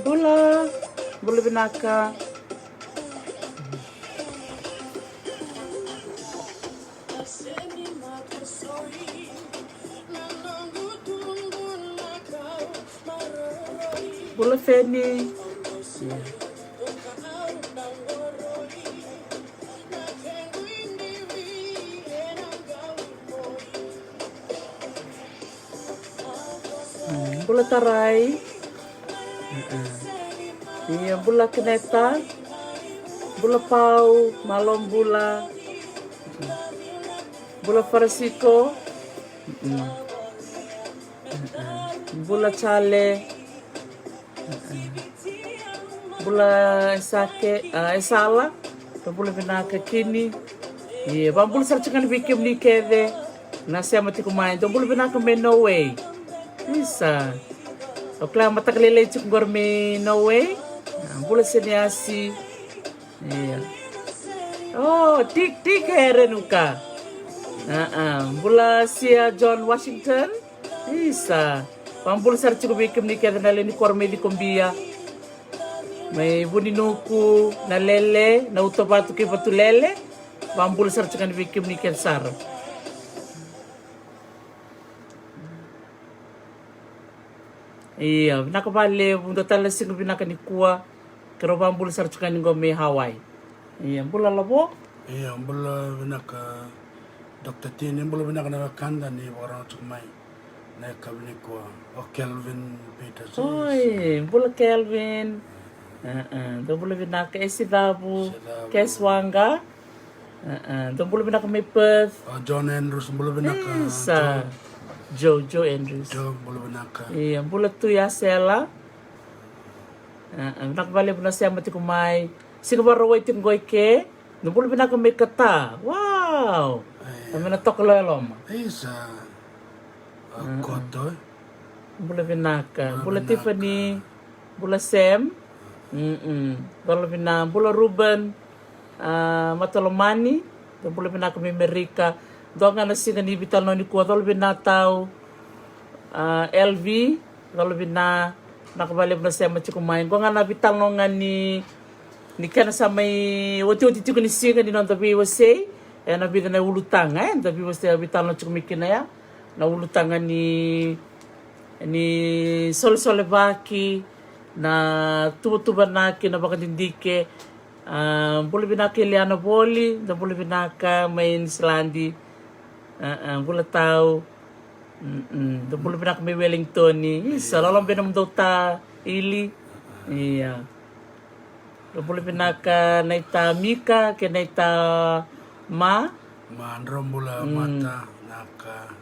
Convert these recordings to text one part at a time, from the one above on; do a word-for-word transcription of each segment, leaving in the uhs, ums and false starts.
Bula, bula vinaka. Bula Feni. Mm, bula Tarai. Mm-mm. Ia, bula Keneta. Bula Pau, malo bula. Mm-mm. Bula Farasiko. Mm-mm. Mm-mm. Bula Chale. Mm-mm. Bula Esake, ah, Esala. Bula vinaka Kini. Ia, vabula sara tiko ga ni vei kemuni kece na sema tiko mai. Dou bula vinaka mai Norway. Isa. Au kila mataka lailai tiko qori mai Norway. Ah, bula Seniasi. Ia. Oh, tik tik here nuka. Ah, ah. Bula Sia John Washington. Isa. Vabula sara tiko vei kemuni kece na lewe ni koro mai Cikobia. Mai Vuninuku, na Lele, na Utavatu kei Vatulele. Vabula sara tiko ga ni vei kemuni kece sara. Ia, vinaka vakalevu, dua tale na siga vinaka nikua. Keirau vabula sara tiko ga ni qo mai Hawaii. Ia, bula Lavo. Ia, bula vinaka Doctor Tini, bula vinaka na wekada ni vakarorogo tiko mai na yakavi nikua. O Kelvin Peters. Oi, bula Kelvin. Uh-uh. Dou bula vinaka, Esicavu, Esicavu. Keswaqa. Uh-uh. Dou bula vinaka mai Perth. O John Andrews, bula vinaka. Isa. Joe. Joe, Joe Andrews. Joe, bula vinaka. Ia, bula Tui Asela. Uh-uh. Vinaka vakalevu na sema tiko mai. Siga Vakarauwai tiko qo i ke. Dou bula vinaka mai Qatar. Wow. Ia. Mai na Tokalau e Loma. Isa. A, uh-uh. Koto. Bula vinaka. Bula, bula vinaka. Tiffany. Bula Sam. Mm-mm. Bula vina, bula Ruben. Ah, Matalomani. Dou bula vinaka mai Amerika. Dua ga na siga ni veitalanoa nikua, colo vina tau. Ah, L V, colo vina, vinaka vakalevu na sema tiko mai. Qo ga na veitalanoa ga ni, ni kena sa mai otioti tiko ni siga ni noda veiwasei. Ena vica na ulutaga, e, da veiwasei, veitalanoa tiko mai kina ya. Na ulutaga ni, ni solesolevaki, na tuvatuvanaki, na vakadidike. Ah, bula vinaka Ileana Voli, da bula vinaka mai Niusiladi. Ah, ah, bula tau. Mm-mm. Da bula vinaka mai Wellington. Isa, lolo beka na mudou ta Ili. Ia. Da bula vinaka na ita Mika, kei na ita Ma. Ma, dro bula. Mm. Mata, naka.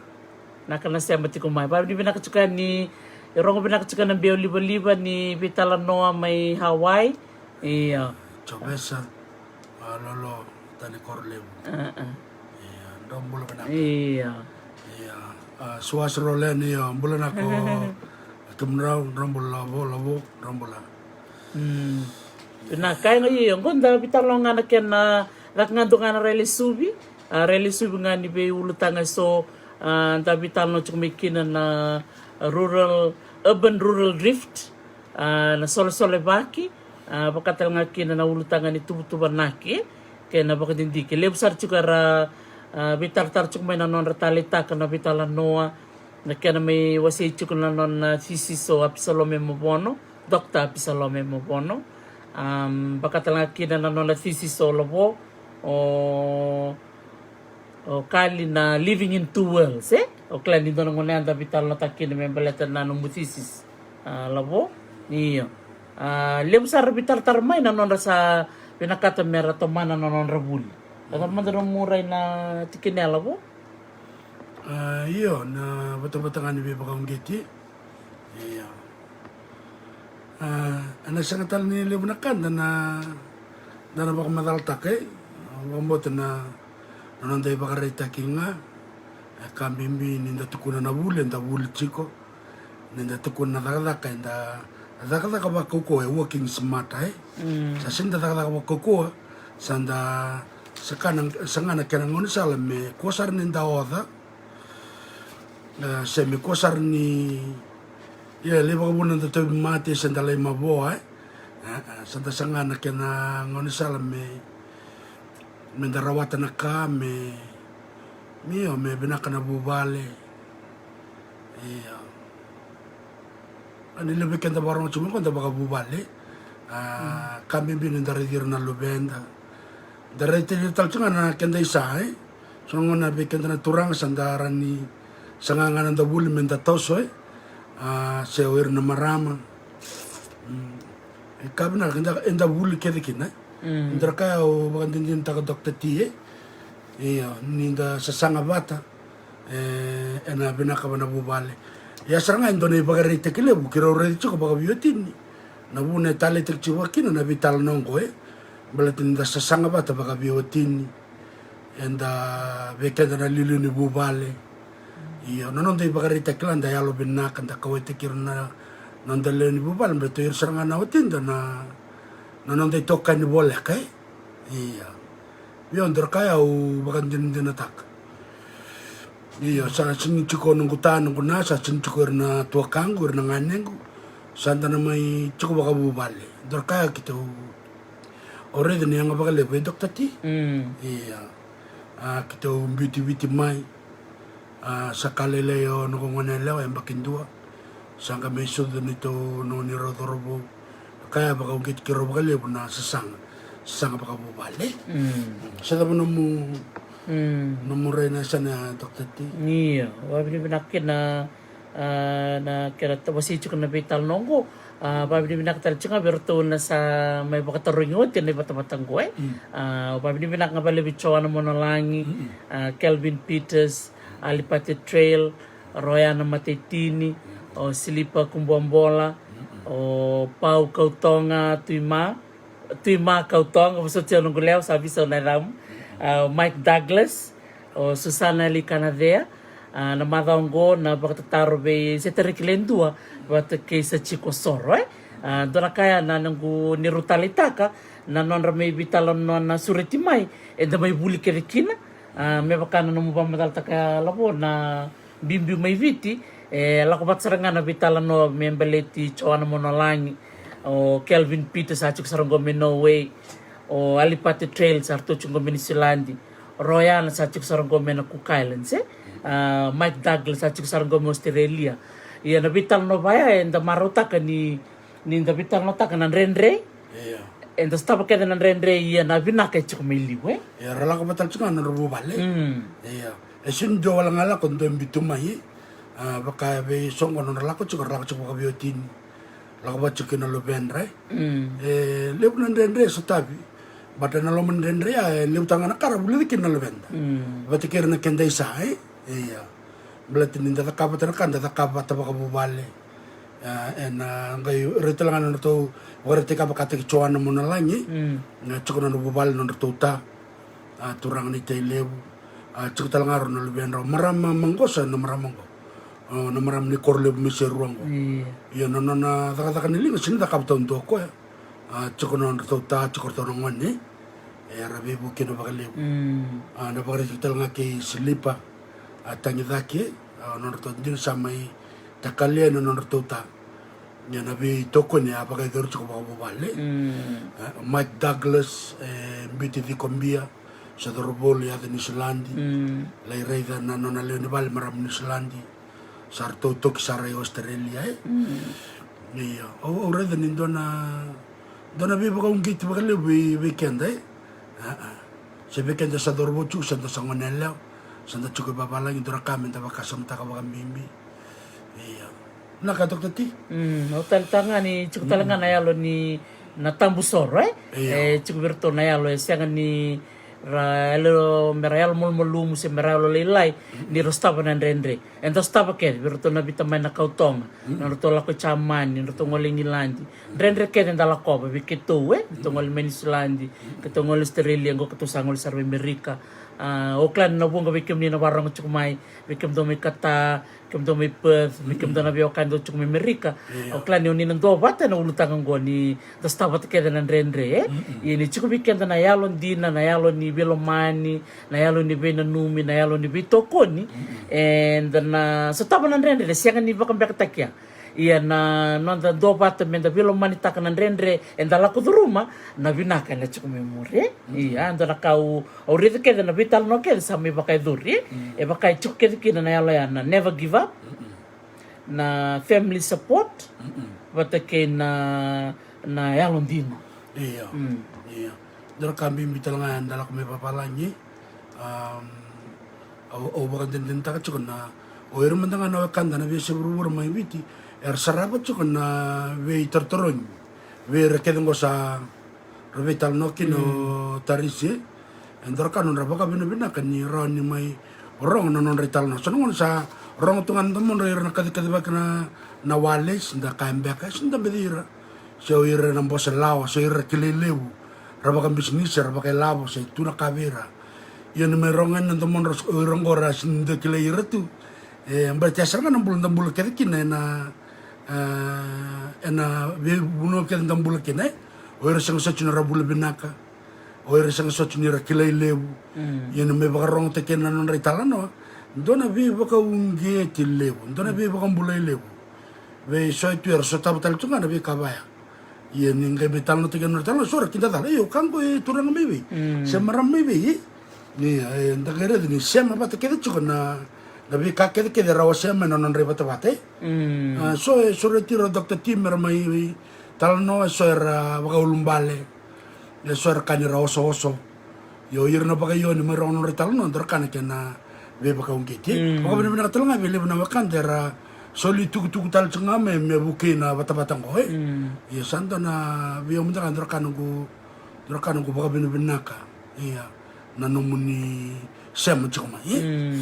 Naka na sema tiko mai. Vavinavinaka tiko ni rogo vinaka tiko na beo livaliva ni veitalanoa mai Hawaii. Ia. Jovesa, a, Lolo, tani koro levu. A, a. Ia, dro bula vinaka. Ia. Ia, a, Suas Rolen, ia, bula naka o Tumundrau, dro bula Lavo, Lavo, dro bula. Mm. Vinaka, ia, qo da veitalanoa ga na kena, caka ga dua ga na railesuvi, a, railesuvi ga ni veiulutaga eso, a, da veitalanoa tiko mai kina na rural, urban rural drift, a, na solesolevaki, a, vaka tale ga kina na ulutaga ni tuvatuvanaki, kei na vakadidike. Levu sara tiko era, a, veitaratara tiko mai na nodra taleitaka na veitalanoa, na kena mai wasei tiko na nona thesis o Apisalome Mavono, Doctor Apisalome Mavono. Am, vaka tale ga kina na nona thesis o Lavo, o, o Kali na Living in Two Worlds, e? O kila ni dua na gauna eda veitalanoataka kina me baleta na nomu thesis, a, Lavo. Io. A, levu sara veitaratara mai na nodra sa vinakata mera tomana na nodra vuli. A, cava mada nomu rai na tikina ya, Lavo? A, io, na vatavata ga ni veivakauqeti. Io. A, ena sega tale ni levu na ka da na, da na vakamacalataka, e. Vakabauta na, na noda ivakaraitaki ga. E ka bibi ni da tukuna na vuli, eda vuli tiko. Ni da tukuna na cakacaka, eda cakacaka vakaukauwa, e working smarter, e. Mm. Sa sega ni da cakacaka vakaukauwa, sa da, sa ka na, sa ga na kena gaunisala me kua sara ni da oca, e, se me kua sara ni, Ia, lai vakavuna da tauvi mate se da lai mavoa, e. A, a, sa da saga na kena gaunisala me, me da rawata na ka, me, me, io, me vinaka na vuvale. Ia. A, ni levu vei keda vakarogo tiko mai qo da vakavuvale. A, ka bibi ni da raici ira na luveda. Da raici ira tale tiko ga na keda isa, e. So na gauna vei keda na turaga sa da rawa ni saga ga na da vuli me da toso, e. A, se o ira na marama. Mm. E ka vinaka, eda, eda vuli kece kina, e. Mm. Dua na ka au vakadinadinataka, Doctor T, e. Io, ni da sasaga vata, e, ena vinaka va na vuvale. Ia sara ga e dua na ivakaraitaki levu keirau raica tiko vakaveiwatini. Na vuna e taleitaki tiko vakakina na veitalanoa oqo, e. Baleta ni da sasaga vata vakaveiwatini. Eda, vei keda na liuliu ni vuvale. Io, na noda ivakaraitaki la da yalovinaka, da kauwaitaki ira na noda lewe ni vuvale, baleta o ira sara ga na watida na, na noda itokani voleka, e. Ia. Io, dua na ka au vakadinadinataka. Io, sa sega ni tiko noqu ta, noqu na, sa sega ni tiko ira na tuakaqu, ira na ganequ. Sa da na mai tiko vakavuvale. Dua na ka keitou, au raica ni yaga vakalevu, e, Doctor T. Mm. Ia. A, keitou biuti Viti mai. A, sa ka lailai o noqu goneyalewa, yabaki dua. Sa qai mai sucu neitou, no, neirau cauravou. Ka ya vakauqeti keirau vakalevu na sasaga, sasaga vakavuvale. Mm. Sa cava nomu, mm, nomu rai na yasana ya, Doctor T? Io, vakavinavinaka kina, a, na kena ta-, wasei tiko na veitalanoa oqo. A, vakavinavinaka tale tiko ga vei iratou na sa mai vakatarogi oti ena ivatavata oqo, e. Mm. A, vakavinavinaka ga vakalevu vei Joana Monalagi, mm, a, Kelvin Peters, Alipate Trail, Royana Mataitini, o Silipa Kubuabola, o Pau Kautoga, Tuima, Tuima Kautoga, vosoti au noqu lewa, sa veisau na yacamu, a, o Mike Douglas, o Susana Likanacea, a, na macawa oqo na vakatataro vei Setariki Ledua vata kei Sachiko Soro, e. A, dua na ka ya na noqu, ni rau taleitaka na nodra mai veitalanoa na sureti mai, eda mai vuli kece kina, a, me vaka na nomu vakamacalataka ya, Lavo, na biubiu mai Viti, e, lako vata sara ga na veitalanoa me baleti Joana Monalagi, o Kelvin Peters sa tiko sara oqo mai Norway, o Alipate Trail sa ratou tiko oqo mai Niusiladi, o Royana sa tiko sara oqo mai na Cook Islands, e? A, Mike Douglas sa tiko sara oqo mai Australia. Ia na veitalanoa vaya eda marautaka ni, ni da veitalanoataka na dredre. Io. Eda sotava kece na dredre, ia na vinaka e tiko mai liu, e? Ia, ra lako vata tale tiko ga na nodra vuvale. Mm. Ia. E sega ni dua wale ga lako, dua e biu tu mai. A, vaka vei soqo nodra lako tiko, ra lako tiko vakaveiwatini. Lako vata tiko kei na luvedra, e. Mm. E levu na dredre e sotavi. Baleta na loma ni dredre ya, e levu tale ga na ka ra vulica kina na luveda. Mm. Vata kei ira na keda isa, e? Ia. Baleta ni da cakava vata na ka, da cakava vata vakavuvale. A, ena qai raica tale ga na nodratou vakaraitaki, vakataki Joana Monalagi. Mm. Na tiko na nodra vuvale, nodratou ta. A, turaga ni Tailevu. A, tiko tale ga rau na luvedra, o marama maqosa, na marama qo. O, na marama ni koro levu mai Serua qo. Io. Io, na nona cakacaka ni liga, sega ni cakava taudua o koya. A, tiko na nodratou ta, tiko ratou na gone. E, era veivuke kina vakalevu. Mm. A, na vakaraitaki tale ga kei Silipa, a, Tagicake, a, nodratou dina sa mai takalia na nodratou ta. Ia na veitokoni a vakayacori tiko vakavuvale. Mm. A, Mike Douglas, e, Biti Cikobia, sa cauravou lai yaco i Niusiladi. Mm. Lai raica na nona lewe ni vale, marama Niusiladi. Sa ratou toki sara i Australia, e? Mm. Ia, au, au raica ni dua na, dua na veivakauqeti vakalevu vei, vei keda, e? A, a. Se vei keda sa cauravou tiko, se da sa goneyalewa, sa da tiko i vavalagi, dua na ka me da vakasamataka vakabibi. Ia. Na ka, Doctor T? Mm, au taleitaka ga ni tiko tale ga na yalo ni na tabu soro, e? Ia. E tiko vei iratou na yalo, e sega ni ra yalo, me ra yalo malumalumu se me ra yalo lailai, ni ra sotava na dredre. Eda sotava kece, vei iratou na Viti mai na Kautoga, nodratou lako i Jamani, nodratou gole i Igiladi. Dredre kece eda lakova, vei keitou, e? Keitou gole mai Niusiladi, keitou gole Australia, qo keitou sa gole sara mai Amerika. A, o kila ni na vuqa vei kemuni na varogo tiko mai, vei kemudou mai Qatar, kemudou mai Perth, vei kemudou na veiwekani dou tiko mai Amerika. O kila ni o ni na duavata ena ulutaga oqo ni da sotava vata kece na dredre, e? Ia ni tiko vei keda na yalo dina, na yalo ni veilomani, na yalo ni veinanumi, na yalo ni veitokoni, eda na sotava na dredre, sega ni vakabekataki ya. Ia na noda duavata meda veilomanitaka na dredre eda lako curuma, na vinaka ena tiko mai muri, e? Ia, dua na ka au, au raica kece na veitalanoa kece sa mai vakayacori, e? E vaka e tiko kece kina na yalo ya na never give up, na family support, vata kei na, na yalo dina. Ia. Ia. Dua na ka bibi tale ga eda lako mai vavalagi. Am, au, au vakadinadinataka tiko na, o ira mada ga na wekada na veiyasai vuravura mai Viti, era sarava tiko na veitarotarogi vei ira kece oqo sa ra veitalanoa kina o Tarisi. E dua na ka nodra vakavinavinaka ni rawa ni mai rogo na nodra italanoa. So na gauna sa rogo tu ga na domodra ira na kacikacivaki na, na walesi, da kaya beka, e, se da beci ira. Se o ira na bose lawa, se o ira kilai levu, ra vakabisinisi, ra vakailavo, se tu na ka vei ira. Ia ni mai rogo yani na domodra o ira oqo ra sega ni da kilai ira tu. E, baleta ya sara ga na bula da bula kece kina ena, e, ena veivanua kece da bula kina, e. O ira sega soti ni ra bula vinaka. O ira sega soti ni ra kilai levu. Ia ni mai vakarogotaki na nodra italanoa, dua na veivakauqeti levu, dua na veivakabulai levu. Vei so e tu era sotava tale tu ga na veika vaya. Ia ni qai mai talanoataki na nodra italanoa, so ra kidacala, io, ka qo e turaga mai vei? Se marama mai vei, e? Ni, e, da qai raica ni sema vata kece tiko na, na veika kecekece era wasea mai na nodra ivatavata, e? A, so e sureti ira o Doctor T me ra mai talanoa, e so era vakaulubale. E so era kaya ni ra osooso. Io, ira na vakaio ni mai rogo na nodra italanoa, dua na ka na kena veivakauqeti. Vakavinavinaka tale ga vei levu na wekada era soli tukutuku tale tiko ga mai me vukei na vatavata oqo, e. Ia sa dua na vei au mada ga dua na ka noqu, dua na ka noqu vakavinavinaka. Ia, na nomuni sema tiko mai, e.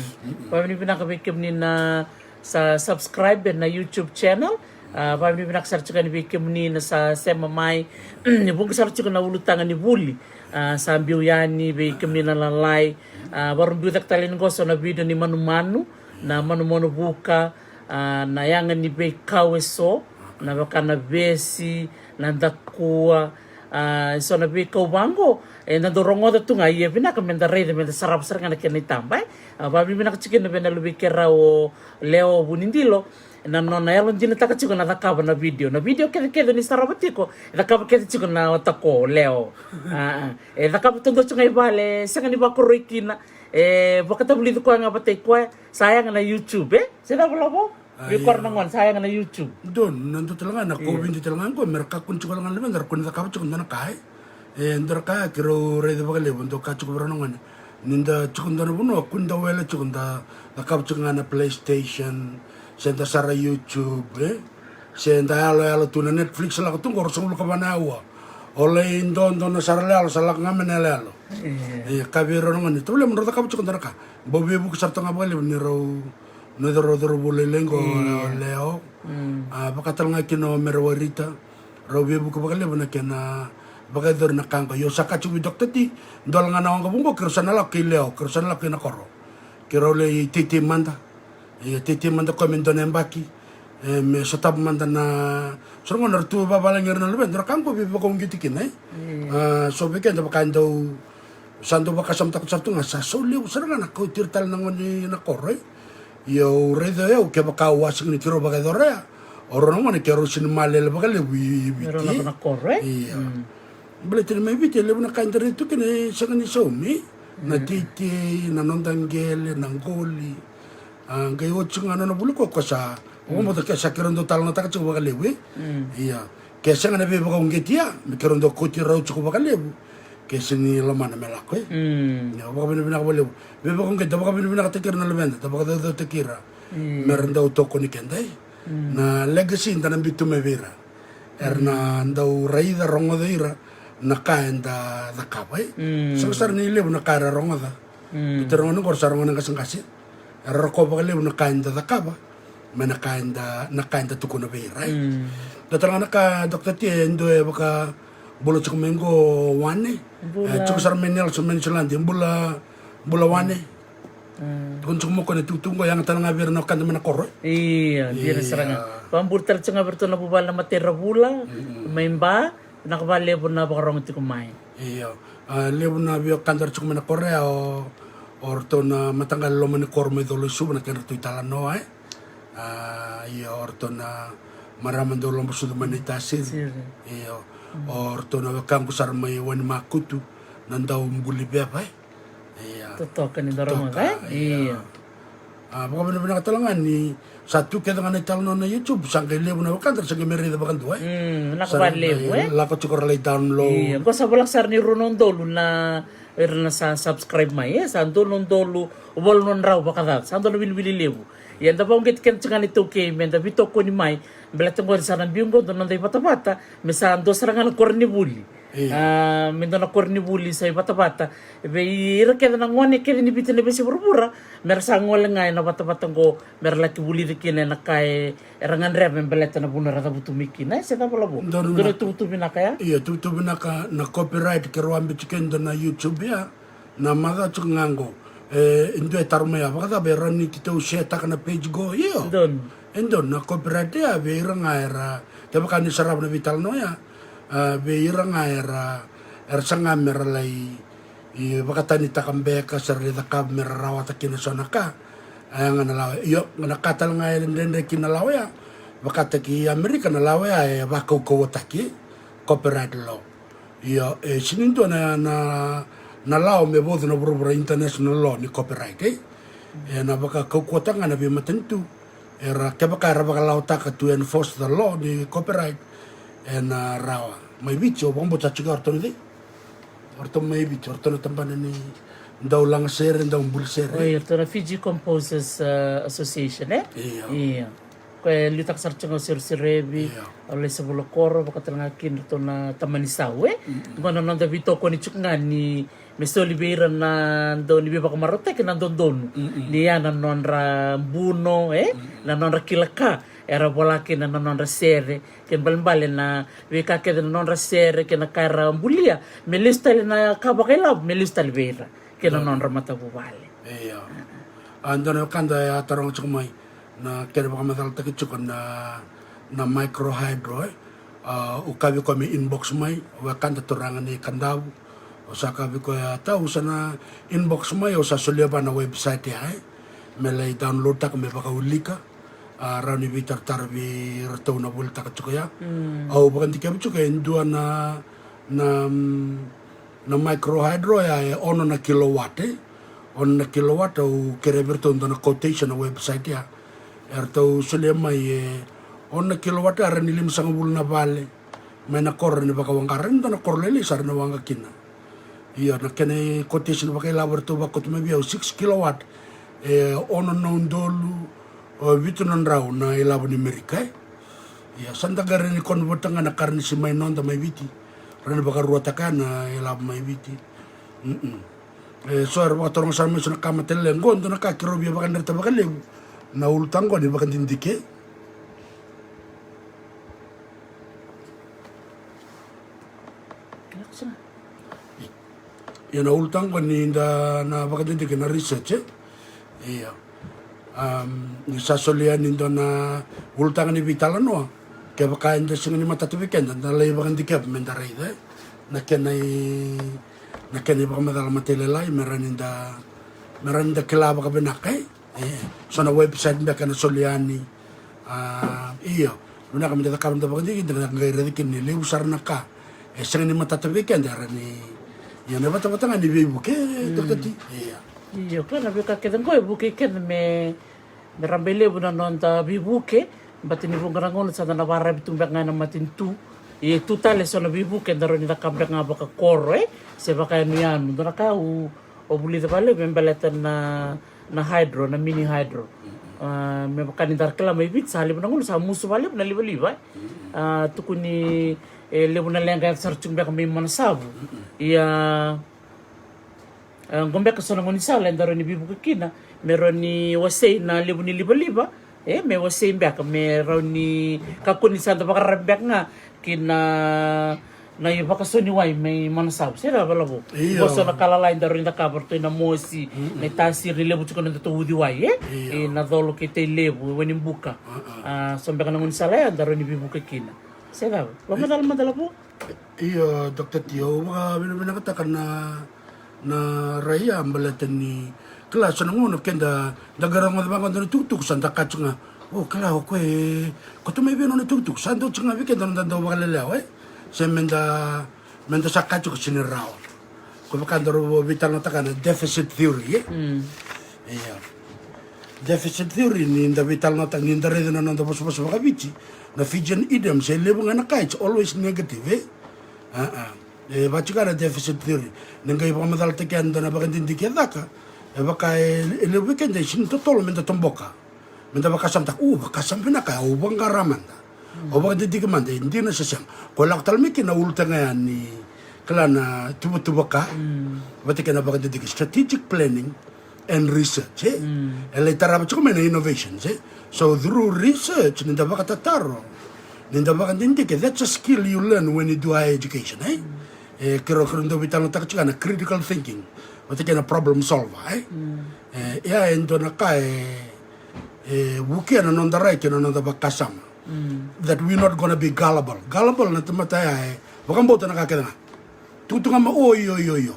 Vakavinavinaka vei kemuni na sa subscribe ena YouTube channel. A, vakavinavinaka sara tiko yani vei kemuni na sa sema mai. Ni vuqa sara tiko na ulutaga ni vuli, a, sa biu yani vei kemuni na lalai. A, vakarubiu cake tale ni qo so na video ni manumanu, na manumanu vuka, a, na yaga ni veikau e so, na vaka na vesi, na dakua, a, e so na veikau vaqo, eda dau rogoca tu ga, ia vinaka meda raica, meda sarava sara ga na kena itaba, e. A, vakavinavinaka tiko kina vei na luvei keirau o Leo Vunidilo, na nona yalodinataka tiko na cakava na video. Na video kecekece ni sarava tiko, e cakava kece tiko na watako o Leo. A, a. E cakava taudua tiko ga i vale, sega ni vakoroi kina. E vakatavulici koya ga vata i koya, sa yaga na YouTube, e? Se cava Lavo? Vei kora na gone, sa yaga na YouTube. Donu, na dua tale ga na COVID tale ga qo, me ra kakua ni tiko tale ga na luveda, ra kua ni cakava tiko dua na ka, e. E dua na ka keirau raica vakalevu, dau kaya tiko vei rau na gone. Ni da tiko dua na vanua, kua ni da wele tiko, da cakava tiko ga na PlayStation, se da sara YouTube, e? Se da yaloyalo tu na Netflix, lako tu qo ruasagavulu ka va na aua. O lai dodo na sara yaloyalo, sa lako ga mai na yaloyalo. E, kaya vei rau na gone, tavale, mo drau cakava tiko dua na ka. Bau veivuke sara toka ga vakalevu ni rau, na rau cauravou lailai qo, o Leo. A, vaka tale ga kina o Mere Wairita. Rau veivuke vakalevu na kena vakayacori na ka qo. Io, sa kaya tiko vei Doctor T, dua ga na waqavuka qo, keirau sa na lako kei Leo, keirau sa na lako kei na koro. Keirau lai teitei mada. Ia, teitei mada koya me dua na yabaki. E, me sotava mada na, so ra gone ra tu vavalagi ira na luveda, dua na ka qo veivakauqeti kina, e? A, so vei keda vaka e dau, sa dau vakasamataka sara tu ga, sa sau levu sara ga na kauti ira tale na gone i na koro, e? Ia au raica o yau, kevaka au a sega ni keirau vakayacora ya, o rau na gone keirau sega ni malele vakalevu i, i Viti. Rau na koro, e? Ia. Baleta ni mai Viti, e levu na ka eda raica tu kina e sega ni saumi. Na teitei, na noda qele, na qoli. A, qai oti ga na nona vuli koya, koya sa, o, mo ke sa keirau dau talanoataka tiko vakalevu, e? Ia. Ke sega na veivakauqeti ya, me keirau dau kauti rau tiko vakalevu. Ke sega ni lomana me lako, e? Ia, vakavinavinaka vakalevu. Veivakauqeti, da vakavinavinakataki ira na luveda, da vakacaucautaki ira. Me ra dau tokoni keda, e? Na legacy da na biu tu mai vei ira. Era na dau raica, rogoca ira na ka eda cakava, e? Sega sara ni levu na ka era rogoca. Ita rogoca qori sa rogoca na qasaqasa. Era rokova vakalevu na ka eda cakava mai na ka eda, na ka eda tukuna vei ira, e? Da tale ga na ka, Doctor T, e dua e vakabula tiko mai qo, Wane. E, tiko sara mai Nelson, mai Niusiladi. Bula, Bula wane. Tukuna tiko mai o koya na tukutuku qo, yaga tale ga vei ira na wekada mai na koro. Ia, dina sara ga. Vakabula tale tiko ga vei iratou na vuvale na Matairavula mai Ba. Vinaka vakalevu na vakarogo tiko mai. Io. A, levu na veiwekada era tiko mai na koro ya, o, o ratou na mataqali loma ni koro mai Colo i Suva, na kedratou italanoa, e. A, io, o ratou na marama dau loba sucu mai na itasiri. Io. O ratou na wekaqu sara mai Wainimakutu, na dau buli veva, e. Ia. Totoka ni dau rogoca, e? Ia. A, vakavinavinaka tale ga ni sa tu kece ga na italanoa na YouTube, sa qai levu na wekada, sa qai mai raica vakadua, e? Mm, vinaka vakalevu, e? Lako tiko ra lai download. Ia, qo sa volaka sara ni rua na udolu na, ira na sa subscribe mai, e? Sa dua na udolu, walu na drau vakacaca, sa dua na wiliwili levu. Ia, da vakauqeti keda tiko ga na iTaukei, me da veitokoni mai, baleta qori sa na biu qo dua na noda ivatavata, me sa dua sara ga na koronivuli. Io. A, me dua na koronivuli sa ivatavata vei ira kece na gone kece ni Viti ena veiyasai vuravura, me ra sa gole ga ena vatavata qo, me ra laki vulica kina ena ka e, era gadreva me baleta na vanua era cavutu mai kina, e, se cava, Lavo? Dua na ituvatuva vinaka ya? Io, tuvatuva vinaka na copyright, keirau a biuta kina na YouTube ya. Na macawa tiko ga qo. E, e dua e taro mai ya, vakacava e rawa ni keitou share-taka na page qo? Io. Donu. E donu, na copyright ya vei ira ga era, kevaka ni sarava na veitalanoa ya, a, vei ira ga era, era saga me ra lai, e, vakatanitaka beka se ra lai cakava me ra rawata kina so na ka. A, ya ga na lawa. Io, na ka tale ga e dredre kina na lawa ya, vakataki Amerika na lawa ya e vakaukauwataki, copyright law. Io, e sega ni dua na, na, na lawa me vauci na vuravura, international law ni copyright, e? E na vakaukauwataka ga na veimatanitu. Era, kevaka era vakalawataka, to enforce the law ni copyright, e na rawa. Mai Viti, au vakabauta tiko o ratou na cei? O ratou mai Viti, o ratou na tabana ni dau lagasere, dau buli sere. Oi, o ratou na Fiji Composers, uh, Association, e? Io. Io. Koya e liutaka sara tiko ga o Seroserovi, io, o Laisa Volokoro, vaka tale ga kina ratou na Tamanisau, e? Mm-mm. Qo na noda veitokoni tiko ga ni me soli vei ira na dau ni veivakamarautaki na dodonu. Mm-mm. Ni ya na nodra buno, e? Mm-mm. Na nodra kila ka era vola kina na nodra sere, kei balebale na veika kece na nodra sere, kei na ka era bulia, me lesu tale na ka vakailavo, me lesu tale vei ira kei na nodra matavuvale. Io. A, dua na wekada e a taroga tiko mai na kena vakamacalataki tiko na, na micro hydro, e. A, ukavi koya me inbox mai, wekada turaga ni Kadavu. Au sa kaya vei koya, tau, sa na inbox mai, au sa solia vua na website ya, e. Me lai download-taka, me vakaulika. A, rawa ni veitaratara vei iratou na volitaka tiko ya. Mm. Au vakadikevi tiko e dua na, na, mm, na micro hydro ya e ono na kilowatt, e. Ono na kilowatt, au kerea vei iratou dua na quotation na website ya. Eratou solia mai e ono na kilowatt, e rawa ni limasagavulu na vale mai na koro ni vakawaqara, e dua na koro lailai sa rawa ni waqa kina. Io, na kena quotation vakailavo eratou vakauta mai vei au, six kilowatt, e ono na udolu, o, vitu na drau na ilavo ni Merika, e. Ia, sa da qai rawa ni convert-taka ga na currency mai noda mai Viti. Rawa ni vakaruataka na ilavo mai Viti. Mm-mm. E so era vakataroga sara mai so na ka matailalai qo, dua na ka keirau via vakadreta vakalevu. Na ulutaga qo ni vakadidike. Ia na ulutaga qo ni da na vakadidike na research, e? Ia. Am, ni sa solia yani dua na ulutaga ni veitalanoa. Kevaka eda sega ni matata vei keda, da lai vakadikeva me da raica, e? Na kena i, na kena ivakamacala matailalai, me rawa ni da, me rawa ni da kila vakavinaka, e? E, so na website beka ena soli yani. A, io. Vinaka me da cakava na vakadikeva, da qai raica kina ni levu sara na ka e sega ni matata vei keda, era ni, ia, na vatavata ga ni veivuke, mm, Tokatati. Ia. Io, koya na veika kece qo e vukei keda me, me rabailevu na noda veivuke. Baleta ni vuqa na gauna sa da na vakararavi tu beka ga ena matanitu. Ia, e tu tale so na veivuke eda rawa ni cakava beka ga vakakoro, e, se vakayanuyanu. Dua na ka au, au vulica vakalevu me baleta na, na hydro, na mini hydro. A, me vaka ni da ra kila mai Viti, sa levu na gauna sa musu vakalevu na livaliva, e. A, tukuni, e, levu na leqa yaco sara tiko beka mai Manasavu. Ia, e, qo beka so na gaunisala eda rawa ni veivuke kina me rawa ni wasei na levu ni livaliva, e, me wasei beka, me rawa ni kakua ni sa da vakararavi beka ga ki na, Na ivakasoniwai mai Manasavu se cava, Lavo? Io. Qo so na ka lalai daru ni cakava, ratou i Namosi, na itasiri, levu tiko na nodatou uciwai, e? Io. E Nacolo kei Tailevu, e Wainibuka. A, so beka na gaunisala ya daru ni veivuke kina. Se cava? Vakamacala mada, Lavo. Io, Doctor T, au vakavinavinakataka na, na rai ya baleta ni kila so na gauna keda da qai rogoca vaqo dua na itukutuku sa da kaya tiko ga, o kila o koya e, ko tu mai vei nona itukutuku, sa dau tiko ga vei keda na noda dau vakalelewa, e? Se meda, meda sa kaya tiko se ni rawa. Ko vaka daru veitalanoataka na deficit theory, e? Io. Deficit theory ni da veitalanoataka, ni da raica na noda vosavosa vakaviti, na Fijian idiom, se levu ga na ka it's always negative, e? A, a. E vaka tiko ga na deficit theory. Ni qai vakamacalataki yani dua na vakadidike e caka, e vaka e, e levu vei keda e sini totolo meda toboka. Meda vakasamataka, u, vakasama vinaka, au vaqara mada. Au vakadidike mada, e dina se sega. Ko lako tale mai kina na ulutaga yani, kila na tuvatuva ka, vata kei na vakadidike, strategic planning and research, e? E lai tarava tiko mai na innovation, e? So through research, ni da vakatataro, ni da vakadidike, that's a skill you learn when you do higher education, e? E, keirau, keirau dau veitalanoataka tiko ga na critical thinking, vata kei na problem solver, e? E, ia e dua na ka e, e vukea na noda rai kei na noda vakasama. That we're not gonna be gullible. Gullible na tamata ya e vakabauta na ka kece ga. Tukutuku ga mai, o, io, io, io.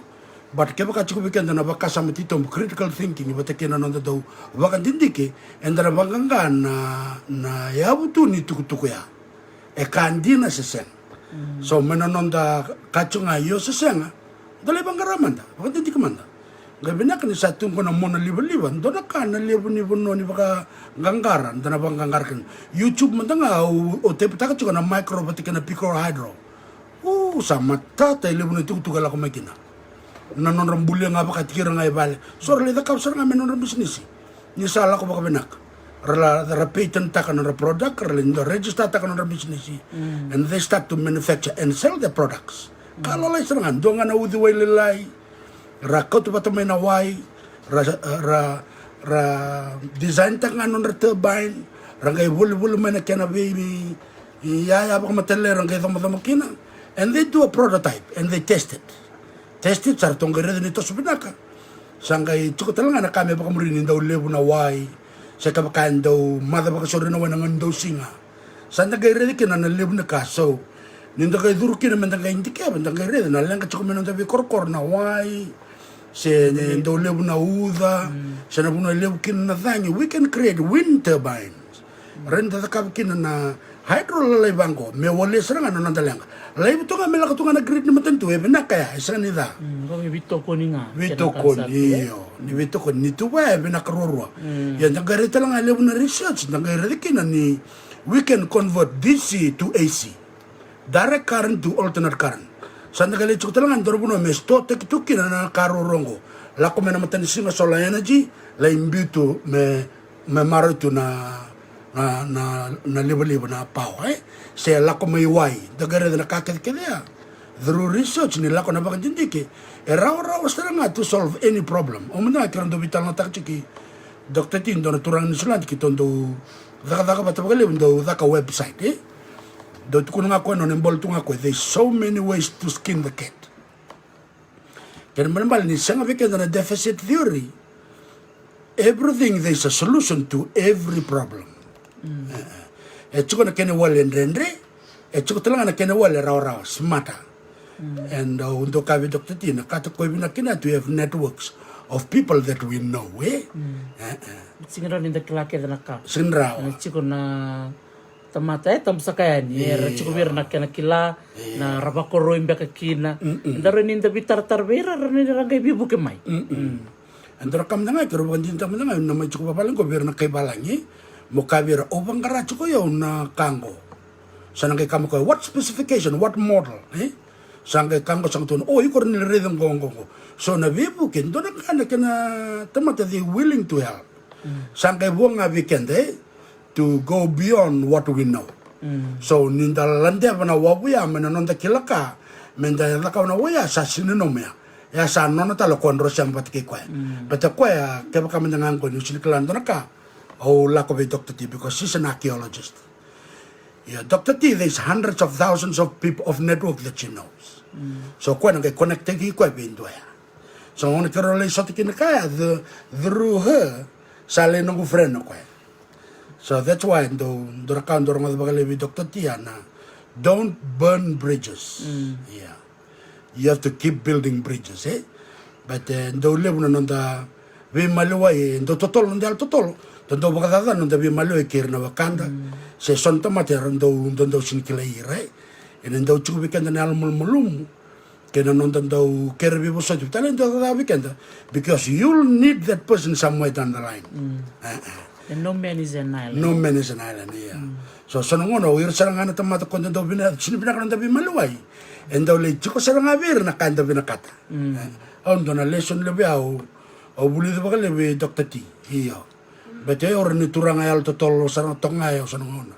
But kevaka tiko vei keda na vakasama titobu, critical thinking, vata kei na noda dau vakadidike, eda na vaqaqa na, na yavu tu ni tukutuku ya. E ka dina se sega. So mai na noda kaya tiko ga io se sega, da lai vaqara mada, vakadidike mada. Qai vinaka ni sa tu qo na mona livaliva, dua na ka na levu ni vanua ni vakaqaqara, da na vakaqaqara kina. YouTube mada ga au, au taipataka tiko na micro vata kei na pico hydro. U, sa matata e levu na itukutuku e lako mai kina. Na nodra bulia ga vakatiki ira ga i vale. So ra lai cakava sara ga me nodra bisinisi. Ni sa lako vakavinaka. Ra la, ra patent taka nodra product, ra lai dua register taka nodra bisinisi. And they start to manufacture and sell their products. Ka lalai sara ga, dua ga na uciwai lailai. Ra kauta vata mai na wai, ra, ra, ra design taka ga nodra turbine, ra qai volivoli mai na kena vei, iyaya vakamatailalai, ra qai comacomavi kina. And they do a prototype, and they test it. Test it, sa ratou qai raica ni toso vinaka. Sa qai tiko tale ga na ka me vakamuri ni dau levu na wai, se kevaka e dau maca vakasauri na wai na gauna ni dausiga. Sa da qai raica kina na levu ni ka, so ni da qai curu kina me da qai dikeva, da qai raica na leqa tiko mai na noda veikorokoro na wai, se ni dau levu na uca, se na vanua e levu kina na cagi, we can create wind turbines. Rawa ni da cakava kina na hydro lalai vaqo me walia sara ga na noda leqa. Laivi tu ga me lako tu ga na grid ni matanitu, e vinaka ya, e sega ni ca. Veitokoni ga. Veitokoni, io. Ni veitokoni, ni tu vaya e vinaka ruarua. Ia da qai raica tale ga e levu na research, da qai raica kina ni we can convert D C to A C, direct current to alternate current. Sa da qai lai tiko tale ga e dua na vanua me store taki tu kina na ka ruarua oqo. Lako mai na matanisiga solar energy, lai biu tu me, me maroroi tu na, na, na, na livaliva na power, e? Se lako mai wai, da qai raica na ka kecekece ya. Through research ni lako na vakadidike, e rawarawa sara ga to solve any problem. O mada ga keirau dau veitalanoataka tiko, Doctor T, dua na turaga ni Niusiladi keitou dau cakacaka vata vakalevu, dau caka website, e? Dau tukuna ga koya, nona ibola tu ga koya, there's so many ways to skin the cat. Kena ibalebale ni sega vei keda na deficit theory. Everything there's a solution to every problem. E, e. E tiko na kena iwali e dredre, e tiko tale ga na kena iwali e rawarawa, smarter. And, uh, au dau kaya vei Doctor T, na ka tiko e vinaka kina to have networks of people that we know, e? E, e. Sega ni rawa ni da kila kece na ka. Sega ni rawa. Na tiko na tamata e tabusaka yani, era tiko vei ira na kena kila, na ra vakoroi beka kina. Eda rawa ni da veitaratara vei ira, rawa ni ra qai veivuke mai. Eda ra kaya mada ga, keirau vakadinadinataka mada ga, na mai tiko vavalagi qo vei ira na kai valagi, mo kaya vei ira, au vaqara tiko o yau na ka qo. Sa na qai kaya mai o koya, what specification, what model, e? Sa qai kaya qo, sa qai tukuna, o, iko rawa ni raica qo, qo, qo. So na veivuke, dua na ka na kena tamata, they willing to help. Sa qai vo ga vei keda, e? To go beyond what we know. So ni da ladeva na wavu ya mai na noda kila ka, me da cakava na wai ya, sa sega ni nomu ya. Ya sa nona tale, o koya drau sema vata kei koya. Baleta o koya, kevaka me da ga qo niu sega ni kila e dua na ka, au lako vei Doctor T because she's an archaeologist. Ia, Dr T, there's hundreds of thousands of people, of network that she knows. So koya na qai connect-taki koya vei dua ya. So gona keirau lai sota kina kaya, the, through her, sa lai noqu friend o koya. So that's why dou, dou na ka dou rogoca vakalevu vei Dr T ya na, don't burn bridges. Ia, you have to keep building bridges, e? But e dau levu na noda veimaliwai, e dau totolo noda yalo totolo. Dau vakacacana noda veimaliwai kei ira na wekada. Se so na tamata era dau, dau, dau sini kilai ira, e? Ena dau tiko vei keda na yalo malumalumu kei na noda dau kere veivosoti, tale dau cakacaka vei keda, because you'll need that person somewhere down the line. E, e. And no man is an island. No man is an island, ia. So so na gauna o ira sara ga na tamata ko da dau vinaka, sini vinaka noda veimaliwai, e dau lai tiko sara ga vei ira na ka eda vinakata. E, au dua na lesson levu au, au vulica vakalevu vei Dr T. Io. Baleta o ira na turaga yalo totolo sara ga toka ga, e, au sa na gauna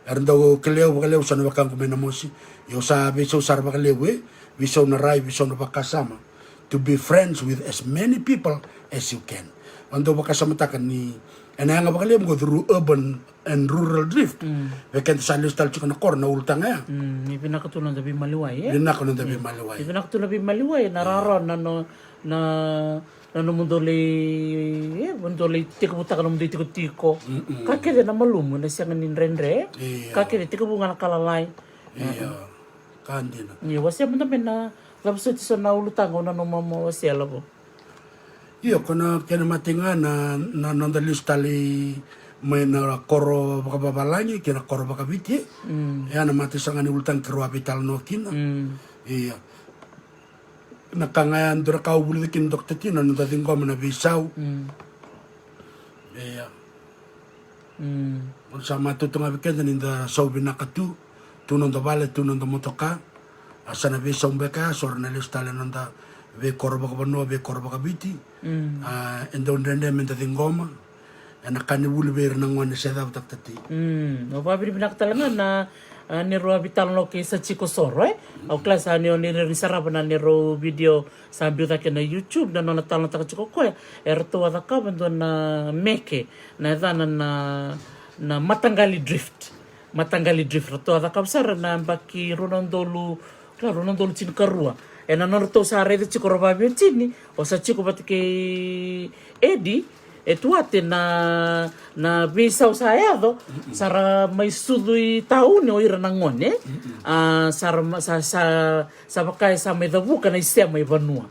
era dau kilai au vakalevu, sa na wekaqu mai Namosi. Io, sa veisau sara vakalevu, e, veisau na rai, veisau na vakasama. To be friends with as many people as you can. Au dau vakasamataka ni ena yaga vakalevu qo through urban and rural drift. Vei keda sa lesu tale tiko na koro na ulutaga ya. Ni vinaka tu noda veimaliwai, e? Vinaka noda veimaliwai. Ni vinaka tu na veimaliwai, na rarawa na no, na, na nomudou lai, e, nomudou lai tekivutaka nomudou itikotiko. Ka kece na malumu, na sega ni dredre, e? Io. Ka kece tekivu ga na ka lalai. Io. Ka dina. Ni wasea mada mai na cava soti so na ulutaga o nanuma mo wasea, Lavo. Io, ko na kena mate ga na, na noda lesu tale mai na koro vakavavalagi kei na koro vakaviti. Ia na mate sara ga ni ulutaga keirau a veitalanoa kina. Ia. Na ka ga ya dua na ka au vulica kina Dr T na noda ciqoma na veisau. Ia. Sa matata ga vei keda ni da sau vinaka tu, tu noda vale, tu noda motoka. A sa na veisau beka ya, so ra na lesu tale noda veikoro vakavanua, veikoro vakaviti. A, e dau dredre me da ciqoma. Ena ka ni vuli vei ira na gone se cava, Dr T. Au vakavinavinaka tale ga na, a, neirau a veitalanoa kei Sachiko Soro, e? Au kila sa ni o ni rairai sarava na neirau video sa biu cake na YouTube, na nona talanoataka tiko o koya, e ratou a cakava dua na meke, na yacana na, na mataqali drift. Mataqali drift, ratou a cakava sara na yabaki rua na udolu, kila, rua na udolu tinikarua. Ena nodratou sa raica tiko ra vaveiwatini, o Sachiko vata kei Edi, e Tuate na, na veisau sa yaco, sa ra mai sucu i tauni o ira na gone, a, sa ra ma-, sa, sa, sa vaka e sa mai cavuka na isema i vanua.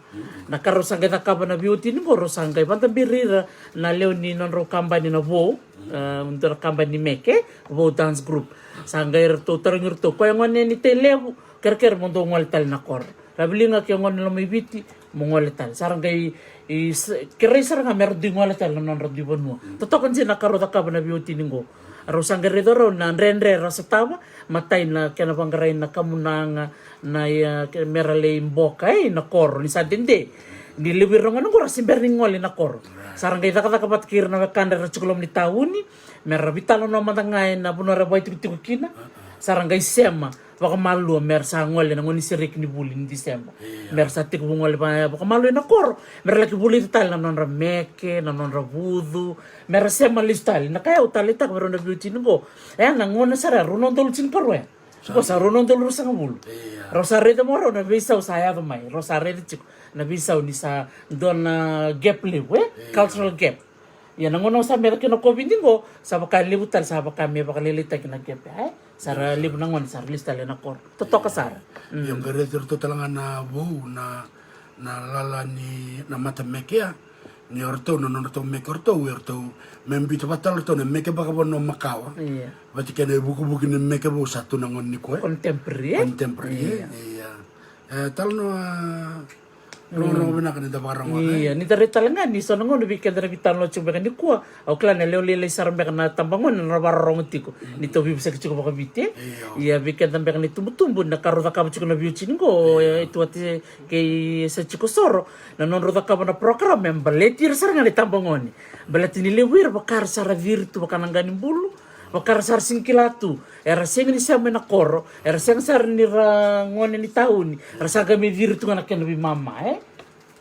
Na ka rau sa qai cakava na veiwatini qo, rau sa qai vadaberi ira na lewe ni nodrau kabani na Vou, a, dua na kabani meke, Vou Dance Group. Sa qai ratou tarogi iratou, ko e gone ni Tailevu, kerekere mo dou gole tale na koro. Raviliga ke gone Lomaiviti, mo gole tale. Sa ra qai, i, s-, kerei sara ga me ra dui gole tale na nodra dui vanua. Totoka dina na ka rau cakava na veiwatini qo. Rau sa qai raica rau na dredre ra sotava, matai na kena vaqarai na kamunaga, na, ia, ke-, me ra lai boka, e, na koro, ni sa dede. Ni levu ira gone qo ra se bera ni gole na koro. Sa ra qai cakacaka vata kei ira na wekadra era tiko loma ni tauni, me ra veitalanoa mada ga ena vanua ra vakaitikotiko kina. Sa ra qai sema vakamalua me ra sa gole na gauna ni sereki ni vuli ni December. Me ra sa tekivu gole va-, vakamalua ina koro. Me ra laki vulica tale na nodra meke, na nodra vucu. Me ra sema lesu tale. Na ka ya au taleitaka vei rau na veiwatini qo. E, na gauna sara ya, rua na udolu tinikarua ya. Qo sa rua na udolu ruasagavulu. Rau sa raica mo rau na veisau sa yaco mai. Rau sa raica tiko na veisau ni sa dua na gap levu, e? Cultural gap. Ia na gauna au sa meca kina na COVID qo, sa vaka levu tale, sa vaka me vakalailaitaki na gap, e? Sa ra levu na gone sa ra lesu tale na koro. Totoka sara. Ia, qai raici iratou tale ga na Vou na, na lala ni na mata meke ya. Ni o ratou, na nodratou meke o ratou, o ratou me biuta vata tale o ratou na meke vakavanua makawa. Vata kei na ivukivuki ni meke vou sa tu na gauna nikua, e? Contemporary, e? Contemporary, e? Ia. E, talanoa rogorogo vinaka ni da vakarogorogo, e? Ia, ni da rai tale ga ni so na gauna vei keda na veitalanoa tiko beka nikua, au kila na lewe lailai sara beka na tabagone na vakarorogo tiko. Ni tou veivosaki tiko vakaviti, e? Ia, vei keda beka na itubutubu, na ka rau cakava tiko na veiwatini qo, e, Tuate kei Sachiko Soro, na nodrau cakava na program me baleti ira sara ga na itabagone. Baleta ni levu ira vaka ra sa ra ciri tu vaka na qa ni bulu, vaka ra sa ra sega ni kila tu, era sega ni sema ina koro, era sega sara ni ra gone ni tauni, era sa qai mai ciri tu ga na kena veimama, e?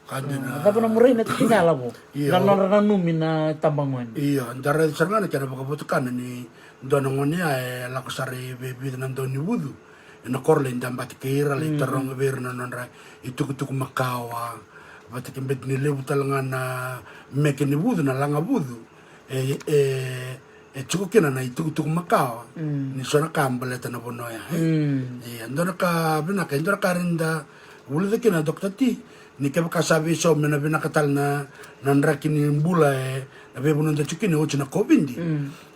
Ka dina. A, cava na murai na tikina, Lavo? Io. Na nodra nanumi na tabagone. Io, da raica sara ga na kena vakavotukana ni Dua na gone ya e lako sara i vei vica na dau ni vucu ena koro, lai dabati kei ira, lai taroga vei ira na nodra itukutuku makawa. Vata kei beti ni levu tale ga na meke ni vucu, na laga vucu, e, e, e tiko kina na itukutuku makawa ni so na ka baleta na vanua ya, e. Ia, dua na ka vinaka, e dua na ka reda vulica kina, Doctor T, ni kevaka sa veisau me na vinaka tale na, na draki ni bula, e, na veivanua da tiko kina oti na COVID.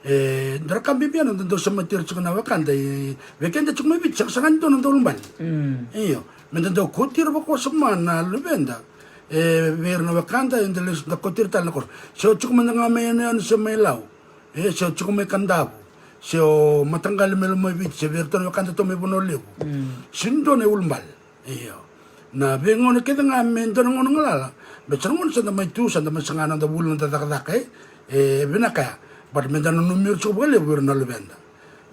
E, dua na ka bibi ya na da dau semati ira tiko na wekada, e, vei keda tiko mai Viti, sega, sega ni dua na dau ulubale. Io, me da dau kauti ira vakawasoma na luveda, e, vei ira na wekada, e, da lesu, da kauti ira tale na koro. Se o tiko mada ga mai Yanuyanu se mai Lau, e, se o tiko mai Kadavu, se o mataqali mai Lomaiviti, se vei iratou na wekada tu mai Vanua Levu. Sega ni dua na iulubale. Io. Na veigauna kece ga me dua na gauna galala, me sa na gauna sa da mai tu, sa da mai saga na noda vuli, na noda cakacaka, e, e vinaka ya. But me da nanumi ira tiko vakalevu ira na luveda.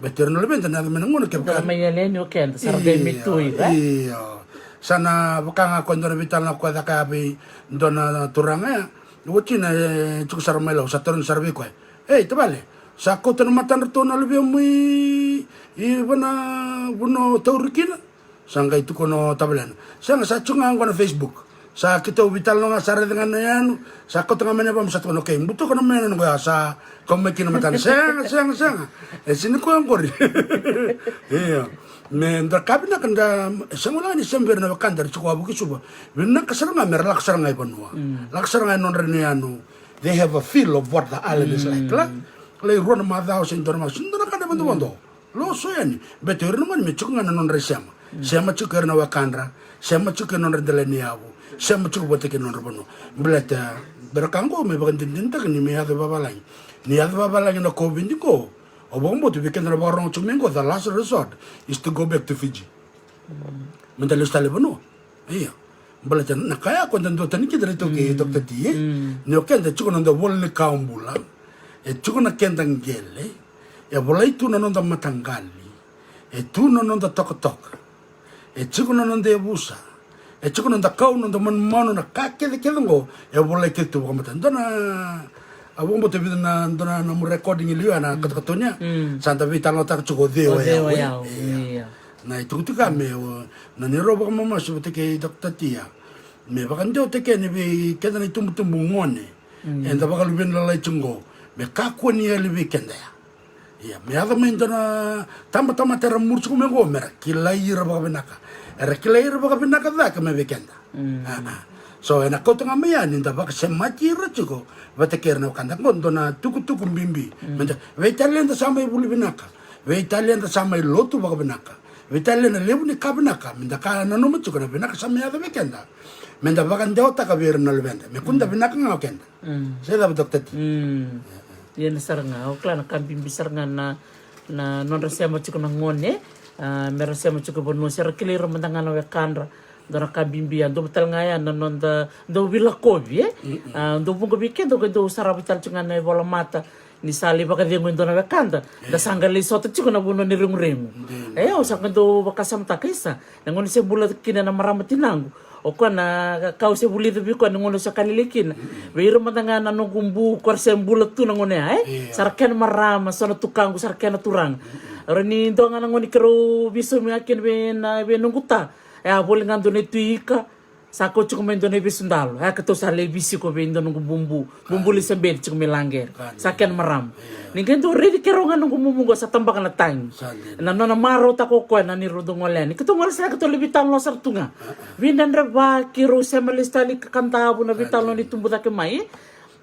Baleta ira na luveda na yaco mai na gauna kevaka mai yaleni o keda, sa ra qai mai tu ira, e? Io. Sa na vaka ga ko dua na veitalanoa ko caka ya vei dua na turaga ya. Watina, e, tiko sara mai Lau, sa tarogi sara vei koya: "Ei tavale, sa kauta na matadratou na luvemu i, i vana, vanua o tauri kina?" Sa qai tukuna o tavalena: "Sega, sa tiko ga qo na Facebook. Sa keitou veitalanoa ga, sa raica ga na yanu, sa kauta ga mai na vamu, sa tukuna, okay, butuka na mai na qo ya, sa kau mai kina matana." Sega, sega, sega. E sega ni koya qori. Io. Me da ka vinaka da, e sega wale ga ni sema vei ira na wekada era tiko wavoki Suva. Vinaka sara ga me ra lako sara ga i vanua. Lako sara ga i nodra na yanu. They have a feel of what the island is like, la. Lai rua na macawa se dua na macawa, se dua na ka na vodovodo. Loso yani. Baleta o ira na gone me tiko ga na nodra isema. Sema tiko ira na wekadra, sema tiko ira na nodra dela ni yavu, sema tiko vata kei na nodra vanua. Baleta, bera ka qo me vakadinadinataka ni me yaco vavalagi. Ni yaco vavalagi na COVID qo, au vakabauta vei keda na vakarorogo tiko mai qo, the last resort is to go back to Fiji. Me da lesu tale vanua. Io. Baleta na ka ya ko da duatani keda na iTaukei, Doctor T, e? Ni o keda tiko na noda vola ni kawa bula, e tiko na keda qele, e volai tu na noda mataqali, e tu na noda tokatoka, e tiko na noda yavusa, e tiko na noda kau, noda manumanu, na ka kecekece qo e volai kece tu vakamataqali. Dua na, au vakabauta vica na, dua na nomu recording e liu ya na katokatoni ya. Sa da veitalanoataka tiko o cei o yau, e? Io. Na itukutuku ya me, o, na neirau vakamamasu vata kei Doctor T ya, me vakadewataki yani vei keda na itubutubu gone eda vakaluveni lalai tiko qo, me kakua ni yali vei keda ya. Ia, me yaco mai dua na tabatamata era muri tiko mai qo, me ra kilai ira vakavinaka. Era kilai ira vakavinaka cake mai vei keda. So ena kauta ga mai yani da vakasemati ira tiko vata kei ira na wekada. Qo dua na tukutuku bibi. Me da, veitaleda sa mai vuli vinaka, veitaleda sa mai lotu vakavinaka, veitaleda na levu ni ka vinaka me da ka nanuma tiko na vinaka sa mai yaco vei keda. Me da vakadewataka vei ira na luveda, me kua ni da vinaka ga o keda. Se cava, Doctor T? Ia, na sara ga, au kila na ka bibi sara ga na, na nodra sema tiko na gone, a, me ra sema tiko vanua, se ra kilai ira mada ga na wekadra. Dua na ka bibi ya, dua tale ga ya na noda dau veilakovi, e? A, dau vuqa vei keda qo e dau sarava tale tiko ga na ivolamata, ni sa lai vakacegu e dua na wekada, da sa qai lai sota tiko na vanua ni reguregu. E, au sa qai dau vakasamataka, isa, na gauna se bula kina na marama tinaqu, o koya na ka au se vulica vei koya na gauna au se ka lailai kina. Vei ira mada ga na noqu bu, ko ra se bula tu na gauna ya, e? Sa ra kena marama, so na tukaqu, sa ra kena turaga. Rawa ni dua ga na gauna keirau veisaumi ga kina vei na, vei noqu ta. E a voli ga dua na itui ika, sa kau tiko mai dua na ivesu dalo. E a keitou sa lai veisiko vei dua noqu bubu, bubu lai Sebeni tiko mai Laqere. Sa kena marama. Ni qai dau raici keirau ga noqu bubu qo sa tabaka na tagi. Na nona marautaka o koya na neirau dau gole yani. Keitou gole sara, keitou lai veitalanoa sara tu ga. Veidredrevaki, rau sema lesu tale i Kadavu, na veitalanoa ni tubu cake mai.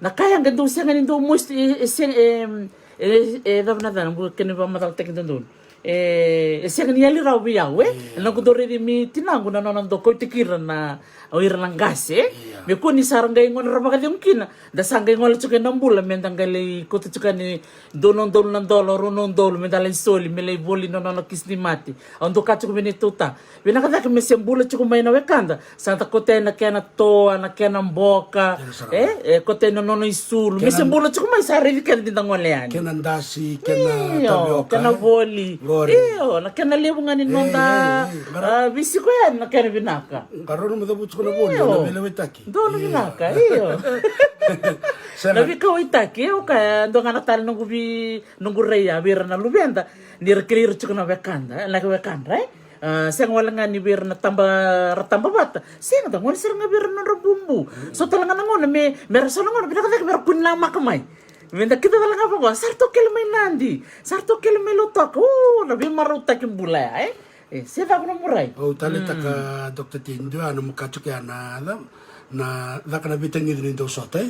Na ka ya qai dau sega ni dau mosi, e, e sega, e, e, e cava na cana, bua kena vakamacalataki dodonu. E, e sega ni yali rawa vei au, e? Ena noqu dau raici mai tinaqu na nona dau kauti kira na, o ira na qase, e? Me kua ni sa ra qai gone ra vakacegu kina, da sa qai gole tiko ena bula, me da qai lai kauta tiko yani dua na udolu na dola, rua na udolu, me da lai soli, me lai voli na nona kisinimate. Au dau kaya tiko vei neitou ta, vinaka cake me se bula tiko mai na wekada, sa da kauta yani na kena toa, na kena boka, e, e kauta yani na nona isulu. Me se bula tiko mai, sa raici keda ni da gole yani. Kena dasi, kena tavioka, kena voli. Io, na kena levu ga ni noda, a, veisiko yani na kena vinaka. Qarauna me cavuta tiko na voli, na veilewaitaki. Donu vinaka, io. Na veikauwaitaki, e, au kaya, e dua ga na tale noqu vei, noqu rai ya vei ira na luveda, ni ra kilai ira tiko na wekada, e, na wekadra, e. A, sega wale ga ni vei ira na taba, ra taba vata. Sega, da gone sara ga vei ira na nodra bubu. So tale ga na gauna me, me ra so na gauna, vinaka cake me ra kua ni namaka mai. Me da kida tale ga vaqo, sa ratou kele mai Nadi, sa ratou kele mai Lautoka. O, na veimarautaki bula ya, e. E, se cava na murai? Au taleitaka, Doctor T, dua na muka tiko ya na, na, na caka na veitagici ni dau sota, e?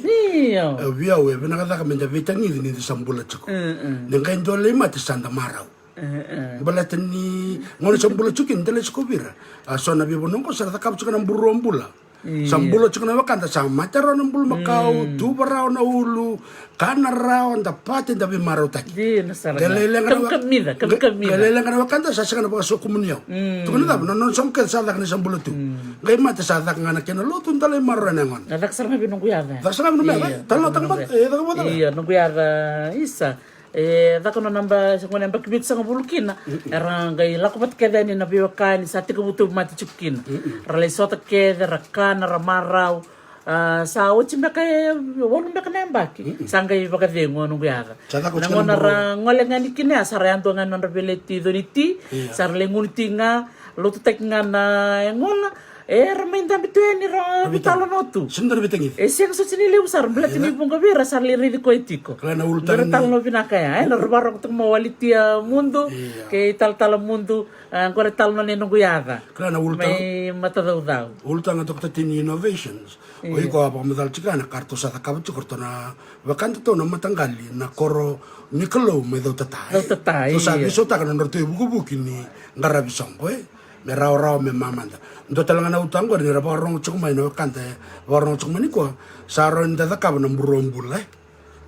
Io. E, vei au, e vinaka cake me da veitagici ni da sa bula tiko. Mm, mm. Ni qai dua lai mate sa da marau. Mm, mm. Baleta ni gauna sa bula tiko kina, da lai sikovi ira. A, so na veivanua qo sa ra cakava tiko na burua bula. Io. Sa bula tiko na wekada, sa mate rawa na bulumakau, tuva rawa na ulu, kana rawa, da pate, da veimarautaki. Dina sara ga. Kamica, weka-, kamikamica. Qai leqa na wekada, sa sega na vakasokumuni au. Mm. Tukuna cava, na nona soqo kece sa caka ni sa bula tu. Mm. Qai mate sa caka ga na kena lotu, da lai maroroya na yagona. Na caka sara ga vei noqu yaca. Caka sara ga vei noqu yaca. Io, tale na noqu yaca. Io, noqu yaca, isa. E, caka nona yabaki, se gone yabaki vitusagavulu kina, era qai lako vata kece yani na veiwekani, sa tekivu tauvimate tiko kina. Ra lai sota kece, ra kana, ra marau. A, sa oti beka e walu beka na yabaki. Sa qai vakacegu, noqu yaca. Na gauna ra gole ga yani kina ya, sa ra yadua ga na nodra veleti Coney T, sa ra lai gunu tiko ga, lotutaki ga na yagona. Era mai dabe tu yani ra veitalanoa tu. Sega ni dua na veitagici. E sega soti ni levu sara, baleta ni vuqa vei ira sa lai raici koya tiko. Kila na ulutaga ni talanoa vinaka ya, e, na ra vakarorogo tiko mai o Alitia Mudu kei Talatala Mudu, a, qori talanoa nei noqu yaca. Kila na ulutaga. Mai Matacaucau. Ulutaga, Doctor T, ni innovations. O iko a vakamacala tiko ya na ka ratou sa cakava tiko ratou na wekadatou na mataqali na koro ni Kalou mai Cautata, e? Cautata, io. Ratou sa veisautaka na nodratou ivukivuki ni qaravi soqo, e? Me rawarawa, me mamada. Dua tale ga na ulutaga qori ni ra vakarorogo tiko mai na wekada, e, vakarorogo tiko mai nikua, sa rawa ni da cakava na burua bula, e?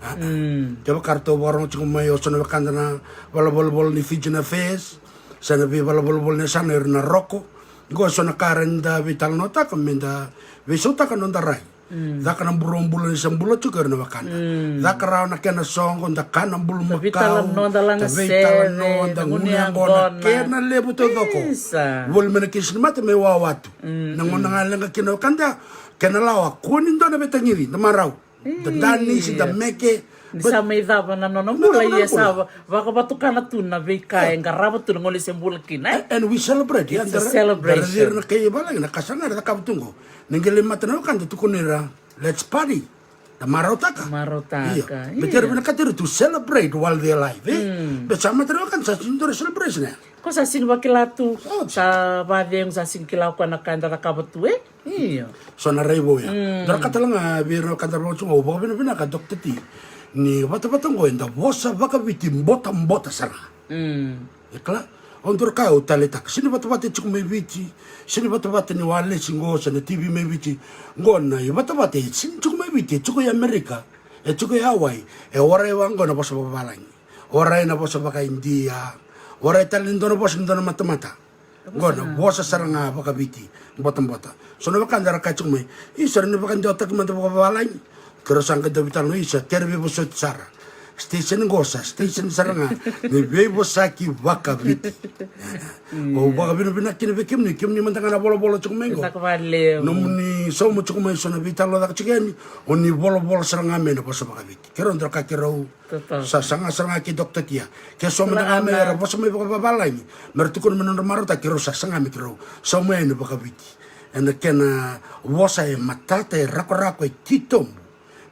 A, a. Kevaka ratou vakarorogo tiko mai o so na wekada na valenivolavola ni Fijian Affairs, se na veivalenivolavola ni yasana o ira na Roko. Qo so na ka rawa ni da veitalanoataka me da veisautaka na noda rai. Caka na burua bula ni sa bula tiko o ira na wekada. Caka rawa na kena soqo, da kana bulumakau, da veitalanoa, da veitalanoa, da gunu yaqona, kena levu taucoko. Voli mai na kisi ni mate me wawa tu. Na gauna ga e leqa kina na wekada, kena lawa, kua ni dua na veitagici, da marau. Da danisi, da meke. Ni sa mai cava na nona bula, ia sa vakavatukana tu na veika e qarava tu na gauna e se bula kina, e? And we celebrate, yeah. It's a celebration. Da raici ira na kai valagi na ka sara ga era cakava tu qo. Ni qai lai mate na wekada, tukuni ira, let's party. Da marautaka. Marautaka, io. Baleta era vinakata ira to celebrate while they alive, e? Baleta sa mate na wekada, sa sega ni dua na celebration, e? Ko sa sega ni vakila tu, sa vacegu, sa sega ni kila o koya na ka eda cakava tu, e? Io. So na rai vou ya. Dua na ka tale ga vei ira na wekada, au vakavinavinaka, Doctor T, ni vatavata qo eda vosa vakaviti botabota sara ga. E kila, au dua na ka au taleitaka. Sega ni vatavata e tiko mai Viti, sega ni vatavata ni walesi qo se na T V mai Viti. Qo na ivatavata e sega ni tiko mai Viti, e tiko i Amerika, e tiko i Hawaii, e warai vaqo na vosa vakavalagi. Warai na vosa vakaIdia. Warai tale ni dua na vosa ni dua na matamata. Qo na vosa sara ga vakaviti, botabota. So na wekada era kaya tiko mai, isa, rawa ni vakadewataki mada vakavalagi. Keirau sa qai dau veitalanoa, isa, kere veivosoti sara. Station qo sa station sara ga ni veivosaki vakaviti. Au vakavinavinaka kina vei kemuni, kemuni mada ga na volavola tiko mai qo. Nomuni sauma tiko mai so na veitalanoa caka tiko yani, o ni volavola sara ga mai na vosa vakaviti. Keirau dau kaya keirau Sa saga sara ga kei Doctor Tia. Ke so mada ga me ra vosa mai vakavavalagi me ra tukuna me nodra marautaki, keirau sa saga me keirau sauma yani vakaviti ena kena vosa e matata, e rakorako, e titobu,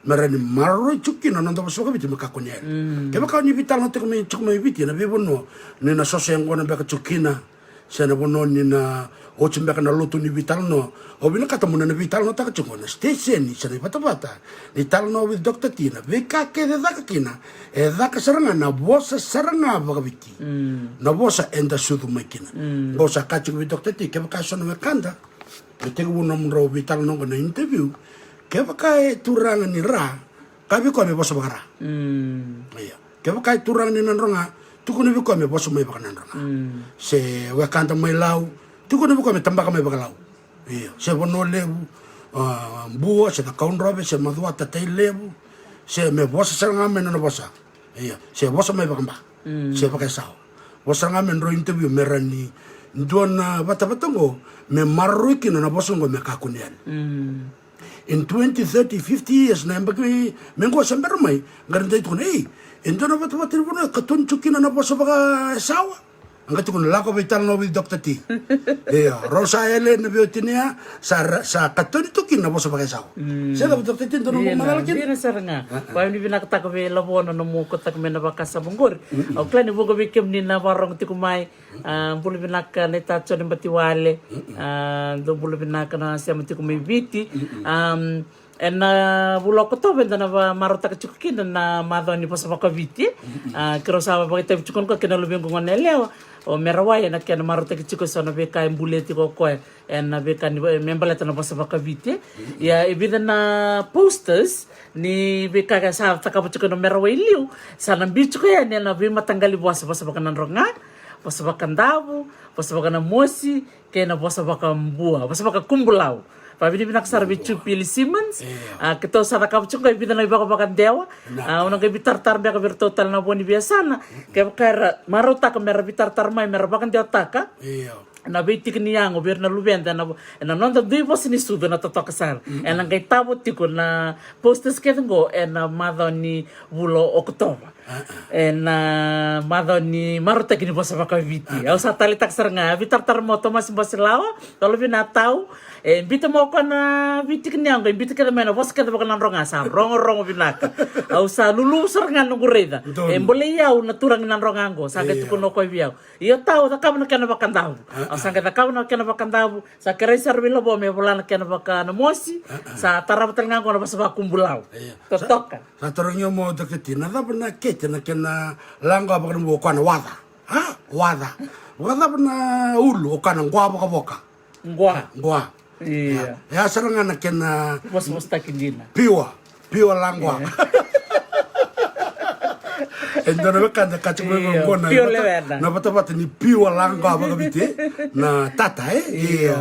me ra ni maroroi tiko kina na noda vosa vakaviti me kakua ni yali. Kevaka o ni veitalanoa tiko mai, tiko mai Viti ena veivanua ni na soso yaqona beka tiko kina, se na vanua ni na oti beka na lotu ni veitalanoa, au vinakata mo na veitalanoataka tiko na station se na ivatavata ni Talanoa with Doctor T, na veika kece e caka kina, e caka sara ga na vosa sara ga vakaviti. Na vosa eda sucu mai kina. Qo sa kaya tiko vei Doctor T, kevaka e so na wekada me tekivu nomudrau veitalanoa qo na interview, kevaka e turaga ni ra, kaya vei koya me vosa vakara. Ia. Kevaka e turaga ni Nadroga, tukuna vei koya me vosa mai vakaNadroga. Se wekada mai Lau, tukuna vei koya me tabaka mai vakaLau. Ia. Se Vanua Levu, a, Bua, se Cakaudrove, se Macuata, Tailevu, se me vosa sara ga mai nona vosa. Ia. Se vosa mai vakaBa. Se vakaYasawa. Vosa sara ga me drau interview me ra ni dua na vatavata qo me maroroi kina na vosa qo me kakua ni yali. In twenty, thirty, fifty years, na yabaki me qo se bera mai, qai ra dai tukuna, ei, e dua na vatavata ni vanua e katoni tiko kina na vosa vakayasawa. A qai tukuna, lako vei tale na ovi Doctor T. Io, rau sa yale na veiwatini ya, sa ra-, sa katoni tiko kina na vosa vakayasawa. Se cava Doctor T, dua na nomu macala kina? Dina sara ga. Vavinavinakataka vei Lavo na nomu kauta tiko mai na vakasama oqori. Au kila ni vuqa vei kemuni na vakarorogo tiko mai. A, bula vinaka na itatsone Batiwale. A, dou bula vinaka na sema tiko mai Viti. Am, ena vula o Okotova eda na va-, marautaka tiko kina na macawa ni vosa vakaviti. A, keirau sa vakaitavi tiko na koya kei na luvequ gone yalewa o Merawai ena kena marautaki tiko eso na veika e bulia tiko o koya ena veika ni, me baleta na vosa vakaviti. Ia, e vica na posters ni veika ka sa cakava tiko na Merawai liu, sa na biu tiko yani ena veimataqali vosa, vosa vakanadroga, vosa vakadavu, vosa vakanamosi, kei na vosa vakabua, vosa vakakubulau. Vavinavinaka sara vei Jupili Simmons. A, keitou sa cakava tiko qai vica na ivakavakadewa. A, au na qai veitaratara beka vei iratou tale na vo ni veiyasana, kevaka era marautaka mera veitaratara mai, mera vakadewataka na veitiki ni yago vei ira na luveda ena, ena noda dui vosa ni sucu na totoka sara. Ena qai tavo tiko na posters kece qo ena macawa ni vula o Okotova. Ena macawa ni marautaki ni vosa vakaviti. Au sa taleitaka sara ga, a veitaratara mai o Tomasi Basilawa, Tolovina Tau. E biuta mai o koya na veitiki ni yago, e biuta kece mai na vosa kece vakanadroga, sa rogorogo vinaka. Au sa luluvu sara ga noqu raica. E bolei au na turaga ni nadroga qo, sa qai tukuna o koya vei au. Io, Tau, cakava na kena vakadavu. Au sa qai cakava na kena vakadavu, sa kerei sara vei Lavo me vola na kena vakanamosi, sa tarava tale ga qo na vosa vakakubulau. Totoka. Sa tarogi au mo Doctor T, na cava na kete na kena laqoa vakanabu o koya na waca? A, waca. Vakacava na ulu o koya na qwa vakavoka? Qwa. Qwa. Ia. E a sara ga na kena vosavosataki dina. Piwa. Piwa laqwa. E dua na wekada ka tiko mai qo na vatavata ni piwa laqwa vakaviti, na tata, e? Io.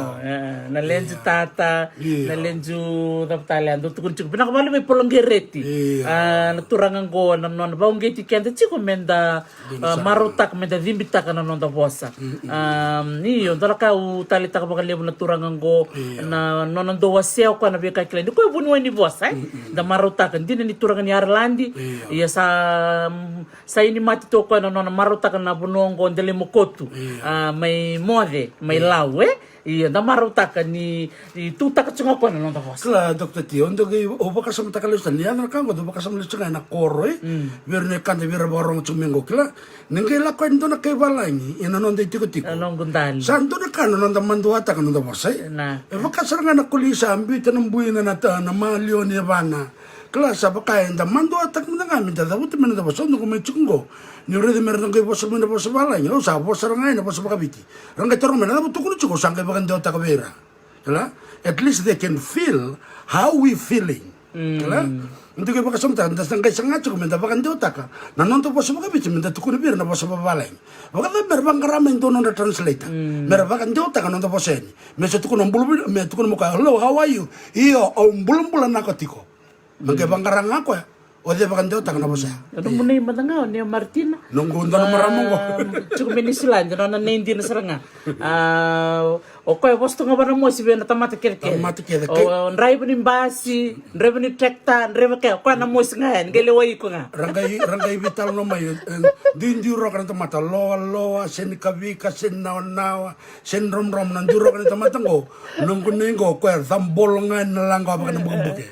Na leju tata, na leju cava tale a dau tukuni tiko. Vinaka vale vei Polo Qereti. A, na turaga qo na nona vauqeti keda tiko meda, a, marautaka, meda cibitaka na noda vosa. A, io, dua na ka au taleitaka vakalevu na turaga qo, na nona dau wasea o koya na veika e kilai. Ni koya vuniwai ni vosa, e? Da marautaka, dina ni turaga ni Araladi. Ia sa, mm, sa ini mati tu o koya na nona marautaka na vanua qo Delaimokotu. A, mai moce, mai Lau, e? Ia, da marautaka ni, ni tutaka tiko ga o koya na noda vosa. Kila, Doctor T, au dau qai, au vakasamataka lesu tale, ni yaco na ka qo, dau vakasama lesu tiko ga ena koro, e? Vei ira na wekada, vei ira vakarogo tiko mai qo, kila. Ni qai lako yani dua na kai valagi ena noda itikotiko. Na noqu dali. Sa dua na ka na noda maduataka na noda vosa, e? E vaka sara ga na koli sa biuta na buina na ta-, na maliwa ni yavana. Kila, sa vaka eda maduataka mada ga meda cavuta mai na noda vosa. Au dau qai mai tiko qo, niu raica me ra dau qai vosa mai na vosa valagi, au sa vosa sara ga ena vosa vakaviti. Ra qai taroga mai na cava tukuna tiko, au sa qai vakadewataka vei ira. Kila? At least they can feel how we feeling. Kila? Dua qai vakasamataka, da sa qai saga tiko meda vakadewataka na noda vosa vakaviti meda tukuna vei ira na vosa vavalagi. Vakacava me ra vaqara mai dua nodra translator me ra vakadewataka na noda vosa yani? Me sa tukuna, bula, me tukuna mo koya, "Hello, how are you?" Io, au bulabula naka tiko. Me qai vaqara ga o koya. O cei vakadewataka na vosa ya? O nomu nei mada ga, o nei o Martina. Noqu dua na marama qo. Tiko mai Niusiladi, nona nei dina sara ga. A, o koya e vosa tu ga vakamosi vei na tamata kecekece. Tamata kece. O draiva ni basi, draiva ni trekta, draiva ke, o koya na mosi ga yani, qai lewai iko ga. Ra qai, ra qai veitalanoa mai, e, duidui roka na tamata, loaloa, seni kavika, seni nawanawa, seni dromudromu, na dui roka na tamata qo. Noqu nei qo, o koya cabolo ga yani na laqoa vakanabukebuke.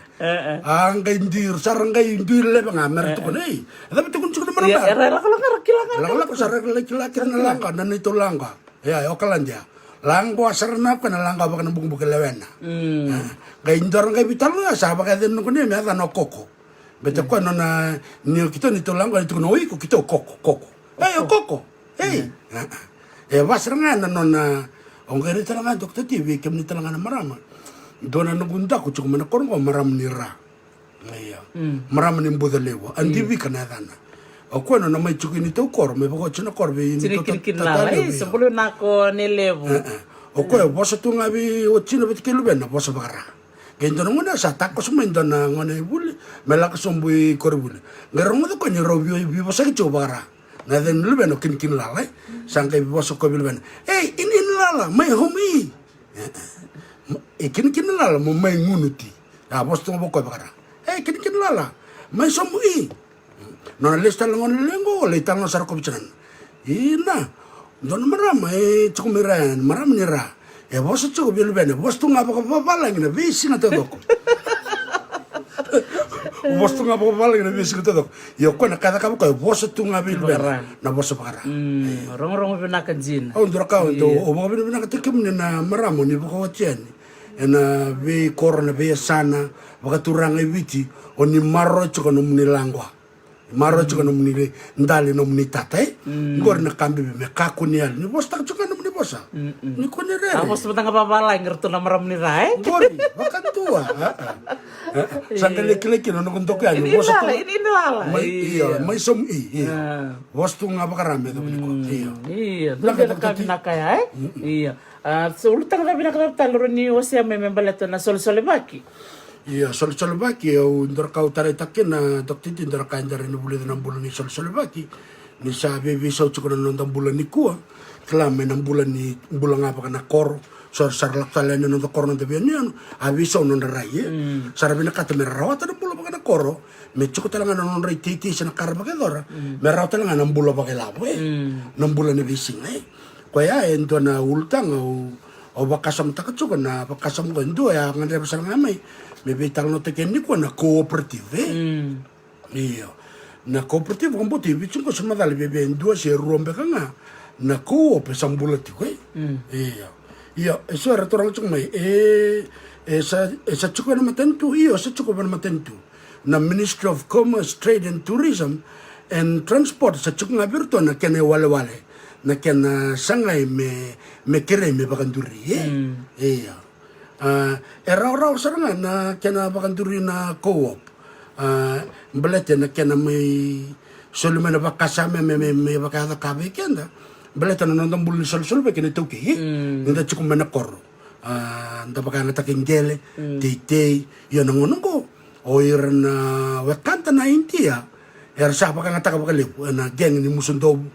A qai dui, sa ra qai dui leve ga me ra tukuna, "Ei, e cava tukuna tiko na marama?" Ia, era lakolako, ra kila ga. Lakolako, sa ra lai kila kece na laqoa, na neitou laqoa. Ia, e Okaladi ya. Laqoa sara na koya na laqoa vakanabukebuke lewena. A, qai dua ra qai veitalanoa, sa vakayacani noqu nei me yacana o Koko. Beta koya nona, ni o keitou neitou laqoa, ni tukuna o iko, keitou Koko, Koko. Ei, o Koko. Ei. A, a. E vaka sara ga na nona, o qai rai tale ga, Doctor T, vei kemuni tale ga na marama. Dua na noqu daku tiko mai na koro qo, marama ni Ra. Ia. Marama ni Bucalevu. A Divika na yacana. O koya nona mai tiko i neitou koro, mai vakaoti na koro vei neitou tata levu. Sa bula vinaka o Nei Levu. A, a. O koya e vosa tu ga vei watina vata kei luvena, vosa vaka-Ra. Qai dua na gauna sa takoso mai dua na gone i vuli me lako sobu i koronivuli. Qai rogoca o koya ni rau vei, veivosaki tiko vaka-Ra. Na yaca ni luvena o Kinikinilala, e? Sa qai vosa o koya vei luvena, "Ei, Ininilala, mai home e." E, e. "E Kinikinilala, mo mai gunu ti." A vosa tu ga vakakoya vakara. E, kini kini lala. Mai somu i. Nona lesu tale na gone lewe qo, lai tale na sara ko vicinana. Ina. Dua na marama e tiko mai ra, marama ni ra. E vosa tiko vei luvena, e vosa tu ga vakavavalagi na veisiga taucoko. Vosa tu ga vakavavalagi na veisiga taucoko. Io, koya na ka cakava koya, e vosa tu ga vei luvena na vosa vakara. Rogorogo vinaka dina. Au dua na ka au dau, au vakavinavinaka tiko kemuni na marama ni vakaoti yani ena veikoro, na veiyasana vakaturaga e Viti, o ni maroroya tiko nomuni laqua. Maroroya tiko nomuni dali, nomuni tata, e? Qori na ka bibi me kakua ni yali. Ni vosataka tiko ga nomuni vosa. Ni kua ni rere. A vosa vata ga vavalagi ratou na marama ni ra, e? Qori, vakadua. Sa qai lekileki na noqu doko yani. Ni vosa lala, tu ni lala. Mai, io, mai somu i, io. Vosa tu ga vakara me cava ni kua. Io. Io, dua na ka vinaka ya, e? Io. A, so ulutaga cava vinaka cava tale rawa ni wasea mai me baleta na solesolevaki? Ia, solesolevaki, au dua na ka au taleitaka kina, Doc Titi, dua na ka eda rawa ni vulica na bula ni solesolevaki. Ni sa veiveisau tiko na noda bula nikua. Kila mai na bula ni bula ga vaka na koro. So sa ra lako tale yani na noda koro, noda veiyanuyanu. A veisau nodra rai, e. Sa ra vinakata me ra rawata na bula vaka na koro. Me tiko tale ga na nodra iteitei se na ka ra vakayacora. Me rawa tale ga na bula vakailavo, e. Na bula ni veisiga, e. Koya e dua na ulutaga au, au vakasamataka tiko, na vakasama ko e dua e a gadreva sara ga mai me veitalanoataki nikua na cooperative, e? Io. Na cooperative vakabauta e Viti qo se macala veve e dua se rua beka ga na co-op e sa bula tiko, e? Io. Io, e so era turaga tiko mai, e, e sa, e sa tiko ena matanitu, io, sa tiko ena matanitu. Na Ministry of Commerce, Trade and Tourism and Transport, sa tiko ga vei iratou na kena iwalewale, na kena sagai me, me kerei me vakaduri, e? Io. A, e rawarawa sara ga na kena vakaduri na co-op. A, baleta na kena mai soli mai na vakasama me, me, me vakayaco ka vei keda. Baleta na noda bula ni solesolevaki na iTaukei, e? Ni da tiko mai na koro. A, da vakayagataki qele, teitei, io na gauna qo. O ira na wekada na Idia era sa vakayagataka vakalevu ena gang ni Musudovu,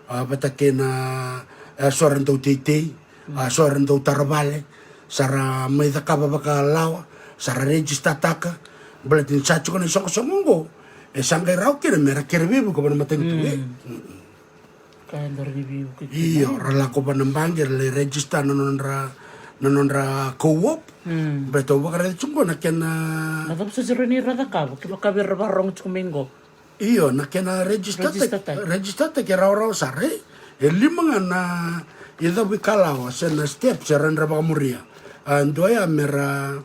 a, vata kei na, e, so era dau teitei, a, so era dau tara vale, sa ra mai cakava vakalawa, sa ra register-taka. Baleta ni sa tiko na isoqosoqo oqo, e sa qai rawa kina me ra kere veivuke vua na matanitu, e. Ka e dau veivuke kina. Io, ra lako vua na baqe, ra lai register na nodra, na nodra co-op. Baleta au vakaraica tiko qo na kena. Na cava soti rawa ni ra cakava, kevaka vei ira ra vakarorogo tiko mai qo? Io, na kena register-taki, register-taki e rawarawa sara, e. E lima ga na icavuikalawa se na steps era na vakamuria. A, dua ya me ra,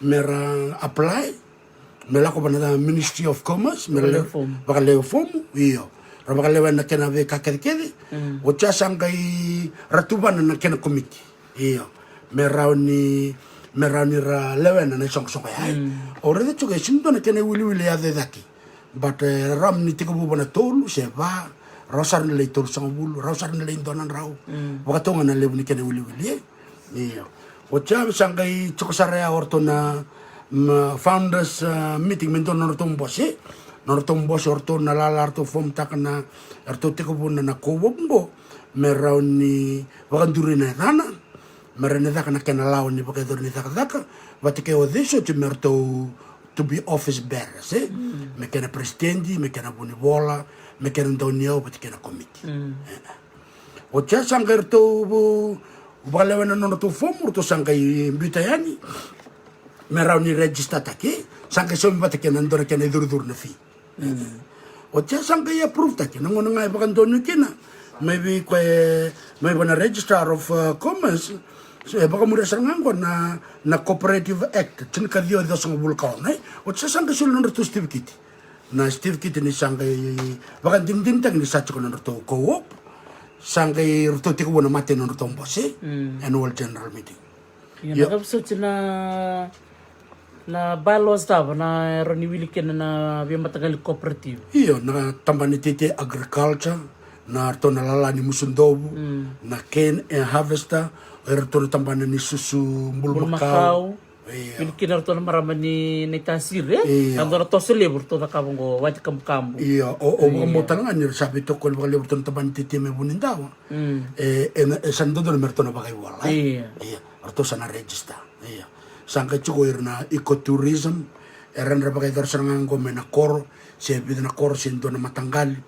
me ra apply, me lako vua na Ministry of Commerce, me ra vakalewe fomu, io. Ra vakalewena na kena veika kecekece. Oti ya sa qai ra tuvana na kena komiti. Io. Me rawa ni, me rawa ni ra lewena na isoqosoqo ya, e. Au raica tiko e sega ni dua na kena iwiliwili e yaco e cake. But, e, rawa ni tekivu vua na tolu se va, rawa sara ni lai tolusagavulu, rawa sara ni lai dua na drau. Vakatau ga na levu ni kena iwiliwili, e. Io. Oti ya sa qai tiko sara ya o ratou na, mm, founders, a, meeting, me dua na nodratou bose. Na nodratou bose o ratou na lala ratou form-taka na, ratou tekivuna na co-op qo. Me rawa ni vakaduri na yacana, me rawa ni caka na kena lawa ni vakayacori ni cakacaka, vata kei o cei soti me ratou to be office bearers, e? Me kena peresitedi, me kena vunivola, me kena dauniyau, vata kei na komiti. E. Oti ya sa qai ratou vakalewena na nodratou fomu, ratou sa qai biuta yani, me rawa ni register-taki, sa qai saumi vata kei na dua na kena icurucuru na fee. Oti ya sa qai approve-taki, na gauna ga e vakadonuya kina mai vei koya, mai vua na Registrar of, uh, Commerce. So, e vakamuria sara ga qo na, na Cooperative Act tinikaciwa ciwasagavulu ka ono, e. Oti ya sa qai soli nodratou certificate. Na certificate ni sa qai vakadinadinataki ni sa tiko na nodratou co-op. Sa qai ratou tekivu na mate na nodratou bose, annual general meeting. Io, na cava soti na, na bylaws cava na rawa ni wili kina na veimataqali cooperative? Io, na tabana ni teitei agriculture, na ratou na lala ni Musudovu, na cane and harvester, o iratou na tabana ni susu bulumakau. Io. Wili kina ratou na marama ni, ni tasiri, e? Io. Na dua na toso levu ratou cakava qo, wati kabukabu. Io, o, au vakabauta ga ni ra sa veitokoni vakalevu ratou na tabana ni teitei mai Vunidawa. E, e na, e sa dodonu me ratou na vakaivola, e? Io. Io. Ratou sa na register. Io. Sa qai tiko ira na ecotourism, era na vakayacora sara ga qo mai na koro se vica na koro se dua na mataqali,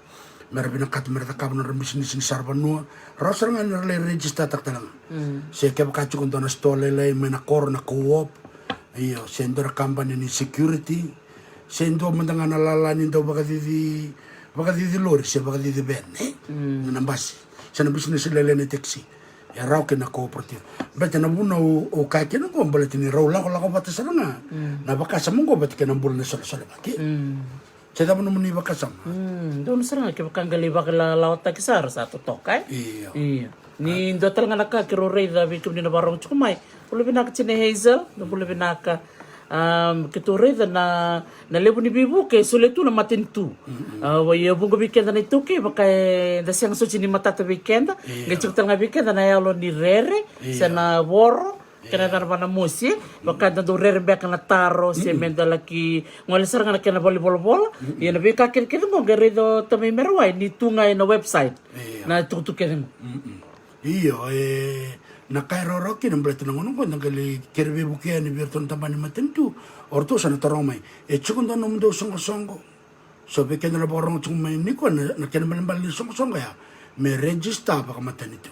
me ra vinakata me ra cakava nodra bisinisi ni saravanua. Rawa sara ga ni ra lai register-taka tale ga. Se kevaka tiko dua na store lailai mai na koro, na co-op, io, se dua na kabani ni security, se dua mada ga na lala ni dau vakacici, vakacici lori se vakacici van, e? Na basi, se na bisinisi lailai na taxi. E rawa kina na cooperative. Baleta na vuna au, au kaya kina qo, baleta ni rau lakolako vata sara ga na vakasama qo vata kei na bula na solesolevaki. Se cava nomuni vakasama? Donu sara ga kevaka qai lai vakalawataki sara, sa totoka, e? Io. Ni dua tale ga na ka keirau raica vei kemuni na vakarorogo tiko mai. Bula vinaka Tina Hazel, na bula vinaka. Keitou raica na, na levu ni veivuke e solia tu na matanitu. A, ia e vuqa vei keda na iTaukei vaka eda sega soti ni matata vei keda. Qai tiko tale ga vei keda na yalo ni rere se na voro, kena yacana vua na mosi, e? Vaka eda dau rere beka na taro se meda laki gole sara ga na kena valenivolavola. Ia na veika kecekece qo qai raica o tamai Merewai ni tu ga ena website na itukutuku kece qo. Io, e, na ka e rawarawa kina baleta na gauna qo da qai lai kere veivuke yani vei iratou na tabana ni matanitu. O ratou sa na taroga mai, e tiko dua nomudou soqosoqo? So vei keda na vakarorogo tiko mai nikua, na, na kena balebale ni soqosoqo ya me register vakamatanitu.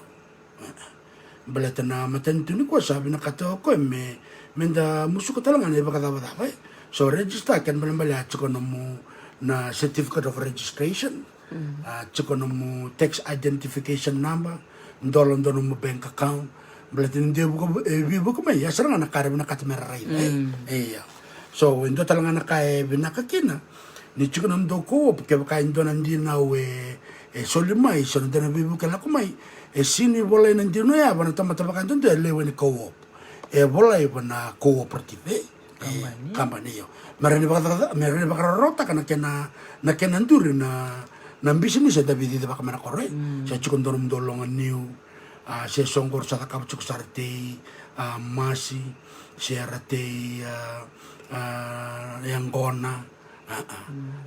Baleta na matanitu nikua sa vinakata o koya me, meda musuka tale ga na ivakacavacava, e? So register, kena balebale a tiko nomu na certificate of registration, a tiko nomu tax identification number, dola dua nomu bank account. Baleta ni dua e vuka, e veivuke mai, ya sara ga na ka era vinakata me ra raica, e? Io. So e dua tale ga na ka e vinaka kina ni tiko na dou co-op, kevaka e dua na dinau e, e soli mai, so na dua na veivuke e lako mai, e sega ni volai na dinau ya vua na tamata vakayadudua e lewena ni co-op. E volai vua na cooperative, e? E, kabani. Kabani, io. Me rawa ni vakacaka, me rawa ni vakarautaka na kena, na kena duri na, na bisinisi eda veicicivaka mai na koro, e? Se tiko dua nomudou loga niu, a, se so qori sa cakava tiko sa ra tei, a, masi, se ra tei, a, a, yaqona, a, a,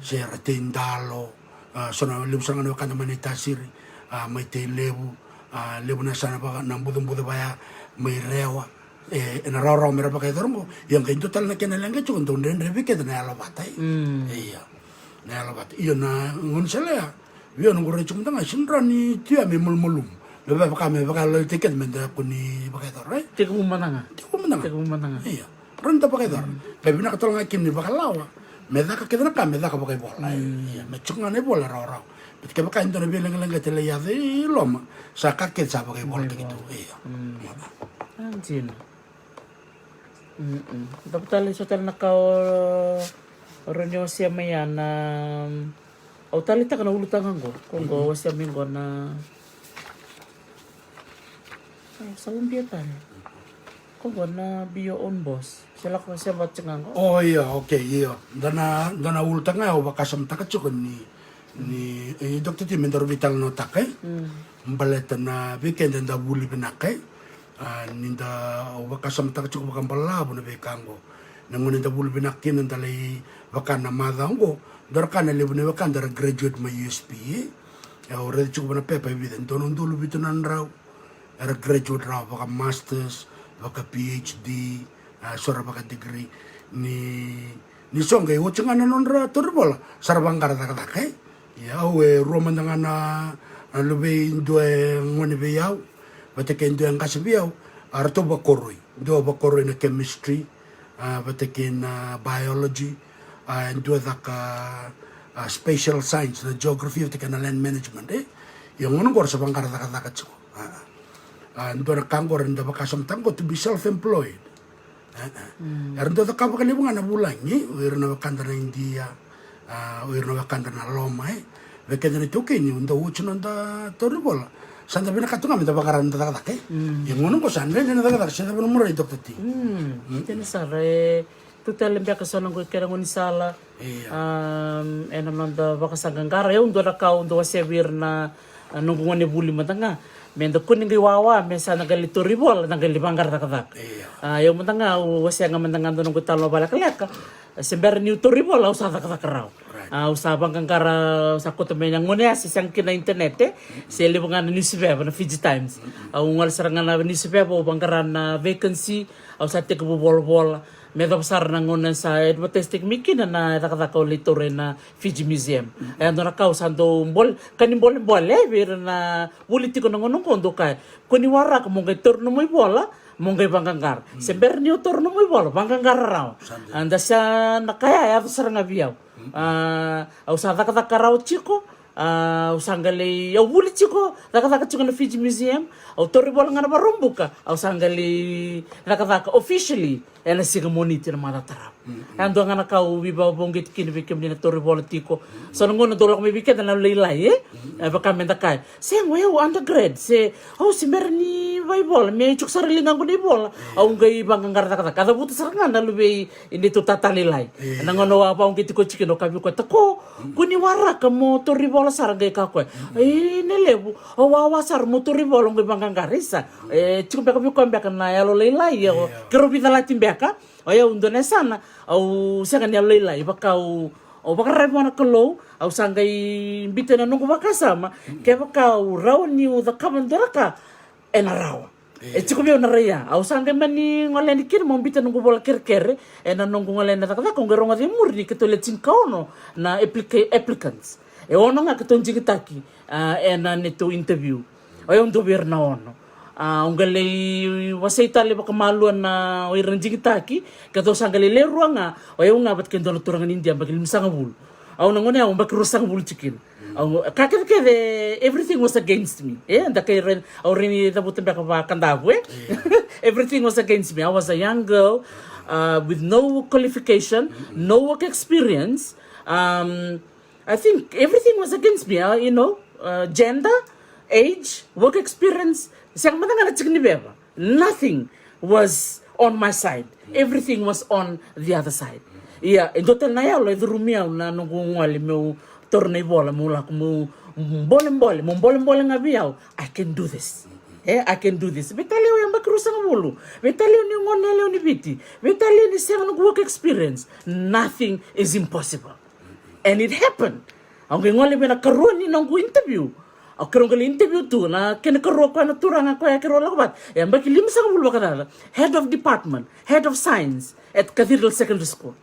se ra tei dalo, a, so na levu sara ga na wekada mai Naitasiri, a, mai Tailevu, a, levu na yasana vaka na bucabuca vaya mai Rewa. E, ena rawarawa me ra vakayacora qo. Ia qai dua tale na kena leqa tiko, dau dredre vei keda na yalovata, e? Io. Na yalovata. Io, na gaunisala ya, vei au noqu rai tiko mada ga, e sega ni rawa ni tu ya me malumalumu. Me vaka, me vaka, me vaka lalaitaki keda meda kua ni vakayacora, e? Tekivu mada ga. Tekivu mada ga. Tekivu mada ga. Io. Rawa ni da vakayacora. Ka vinaka tale ga kina ni vakalawa me caka kece na ka me caka vakaivola. Ia, me tiko ga na ivola e rawarawa. Baleta kevaka e dua na veileqaleqai e lai yaco i loma, sa ka kece sa vakaivolaitaki tu. Io. A, dina. Cava tale, so tale na ka o rawa ni wasea mai ya na, au taleitaka na ulutaga qo, ko qo wasea mai qo na Sa ubia tale. Ko qo na be your own boss. Se lako se vata ga qo. O, io, okay, io. Da na, da na ulutaga au vakasamataka tiko ni, ni, e, Doctor T, me daru veitalanoataka, e? Baleta na vei keda da vuli vinaka, e? A, ni da, au vakasamataka tiko vakabalavu na veika qo. Na gauna da vuli vinaka kina da lai vaka na macawa qo, dua na ka na levu na wekada era graduate mai U S P, e? E, au raica tiko vua na pepa e vica, dua na udolu vitu na drau era graduate rawa vaka masters, vaka P H D, a, so ra vaka degree. Ni, ni so qai oti ga na nodra tauri vola, sa ra vaqara cakacaka, e? Ia au e rua mada ga na, na luvei, dua e gone vei au vata kei dua e qase vei au, a ratou vakoroi. Dua vakoroi na chemistry, a, vata kei na biology, a, e dua caka, a, spatial science, na geography vata kei na land management, e? Ia gauna qo ra sa vaqara cakacaka tiko. A, a, dua na ka qo ra da vakasamataka qo to be self-employed. E, e. Era dau cakava vakalevu ga na vulagi, o ira na wekada na Idia, a, o ira na wekada na Loma, e. Vei keda na iTaukei ni dau oti noda tauri vola, sa da vinakata ga me da vaqara na cakacaka, e. Ia gauna qo sa dredre na cakacaka, se cava na murai, Doctor T? Dina sara, e. Tu tale beka so na qo kena gaunisala. Ia. Am, ena noda vakasaqaqara, e, au dua na ka au dau wasea vei ira na, A noqu gone vuli mada ga, me da kua ni qai wawa, me sa na qai lai tauri vola, na qai lai vaqara cakacaka. Io. A, io mada ga, au wasea ga mada ga dua noqu talo vakalekaleka. Se bera niu tauri vola, au sa cakacaka rawa. Right. A, au sa vaqaqara, au sa kauta mai na gauna ya se sega kina na internet, e? Se levu ga na niusiveva, na Fiji Times. Au gole sara ga na niusiveva, au vaqara na vacancy, au sa tekivu volavola. Me yacova sara na gauna sa advertise-taki mai kina na cakacaka au lai taura ena Fiji Museum. E dua na ka au sa dau bole, ka ni bolebole, e, vei ira na vuli tiko na gauna oqo, dau kaya, kua ni waraka, mo qai taura nomu ivola, mo qai vaqaqara. Se bera niu taura nomu ivola, vaqaqara rawa. Sa dina. A, da sa na kaya, e yaco sara ga vei au. A, au sa cakacaka rawa tiko, a, au sa qai lai, au vuli tiko, cakacaka tiko na Fiji Museum, au tauri vola ga na Vakaraubuka, au sa qai lai cakacaka officially ena siga Moniti na macawa tarava. E dua ga na ka au veivakauqeti kina vei kemuni na tauri vola tiko. So na gauna dau lako mai vei keda na lailai, e? E vaka me da kaya, sega, o yau undergrad, se au se bera ni vaivola, me tiko sara ligaqu na ivola, au qai vaqaqara cakacaka. A cavuta sara ga na luvei neitou tata lailai. Io. Na gauna au a vakauqeti koya tiko, au kaya vei koya, tako, kua ni waraka, mo tauri vola sara, qai kaya koya, e, na levu, au wawa sara, mo tauri vola, au qai vaqaqara. Isa, e tiko beka vei koya beka na yalo lailai, io, keirau veicalati beka. O yau dua na yasana, au sega ni yalo lailai, vaka au, au vakararavi vua na Kalou, au sa qai biuta na noqu vakasama, kevaka au rawa niu cakava dua na ka, ena rawa. E tiko vei au na rai ya. Au sa qai mani gole yani kina meu biuta noqu vola kerekere ena noqu gole yani na cakacaka, au qai rogoca e muri ni keitou le tinikaono na applica-, applicants. E ono ga keitou digitaki, a, ena neitou interview. O yau dua vei ira na ono. A, au qai lai wasei tale vakamalua na o ira na digitaki, keitou sa qai lai le rua ga, o yau ga vata kei dua na turaga ni Idia, yabaki limasagavulu. Au na gauna ya au yabaki ruasagavulu tiko kina. Au, ka kece kece, everything was against me. E, da kai rai, au rai ni cavuta beka vaka Kadavu, e? Everything was against me. I was a young girl, uh, with no qualification, no work experience. Um, I think everything was against me, uh, you know, uh, gender, age, work experience. Sega mada ga na tiki ni veva. Nothing was on my side. Everything was on the other side. Ia, e dua tale na yalo e curumi au na noqu gole meu taura na ivola, meu lako meu bolebole, meu bolebole ga vei au. I can do this. E, I can do this. Vei tale au yabaki ruasagavulu. Vei tale au ni gone yalewa ni Viti. Vei tale au ni sega noqu work experience. Nothing is impossible. And it happened. Au qai gole vei na karua ni noqu interview. Au keirau qai lai interview tu na kena karua, koya na turaga koya keirau lako vata. E yabaki limasagavulu vakacaca. Head of department, head of science at Cathedral Secondary School.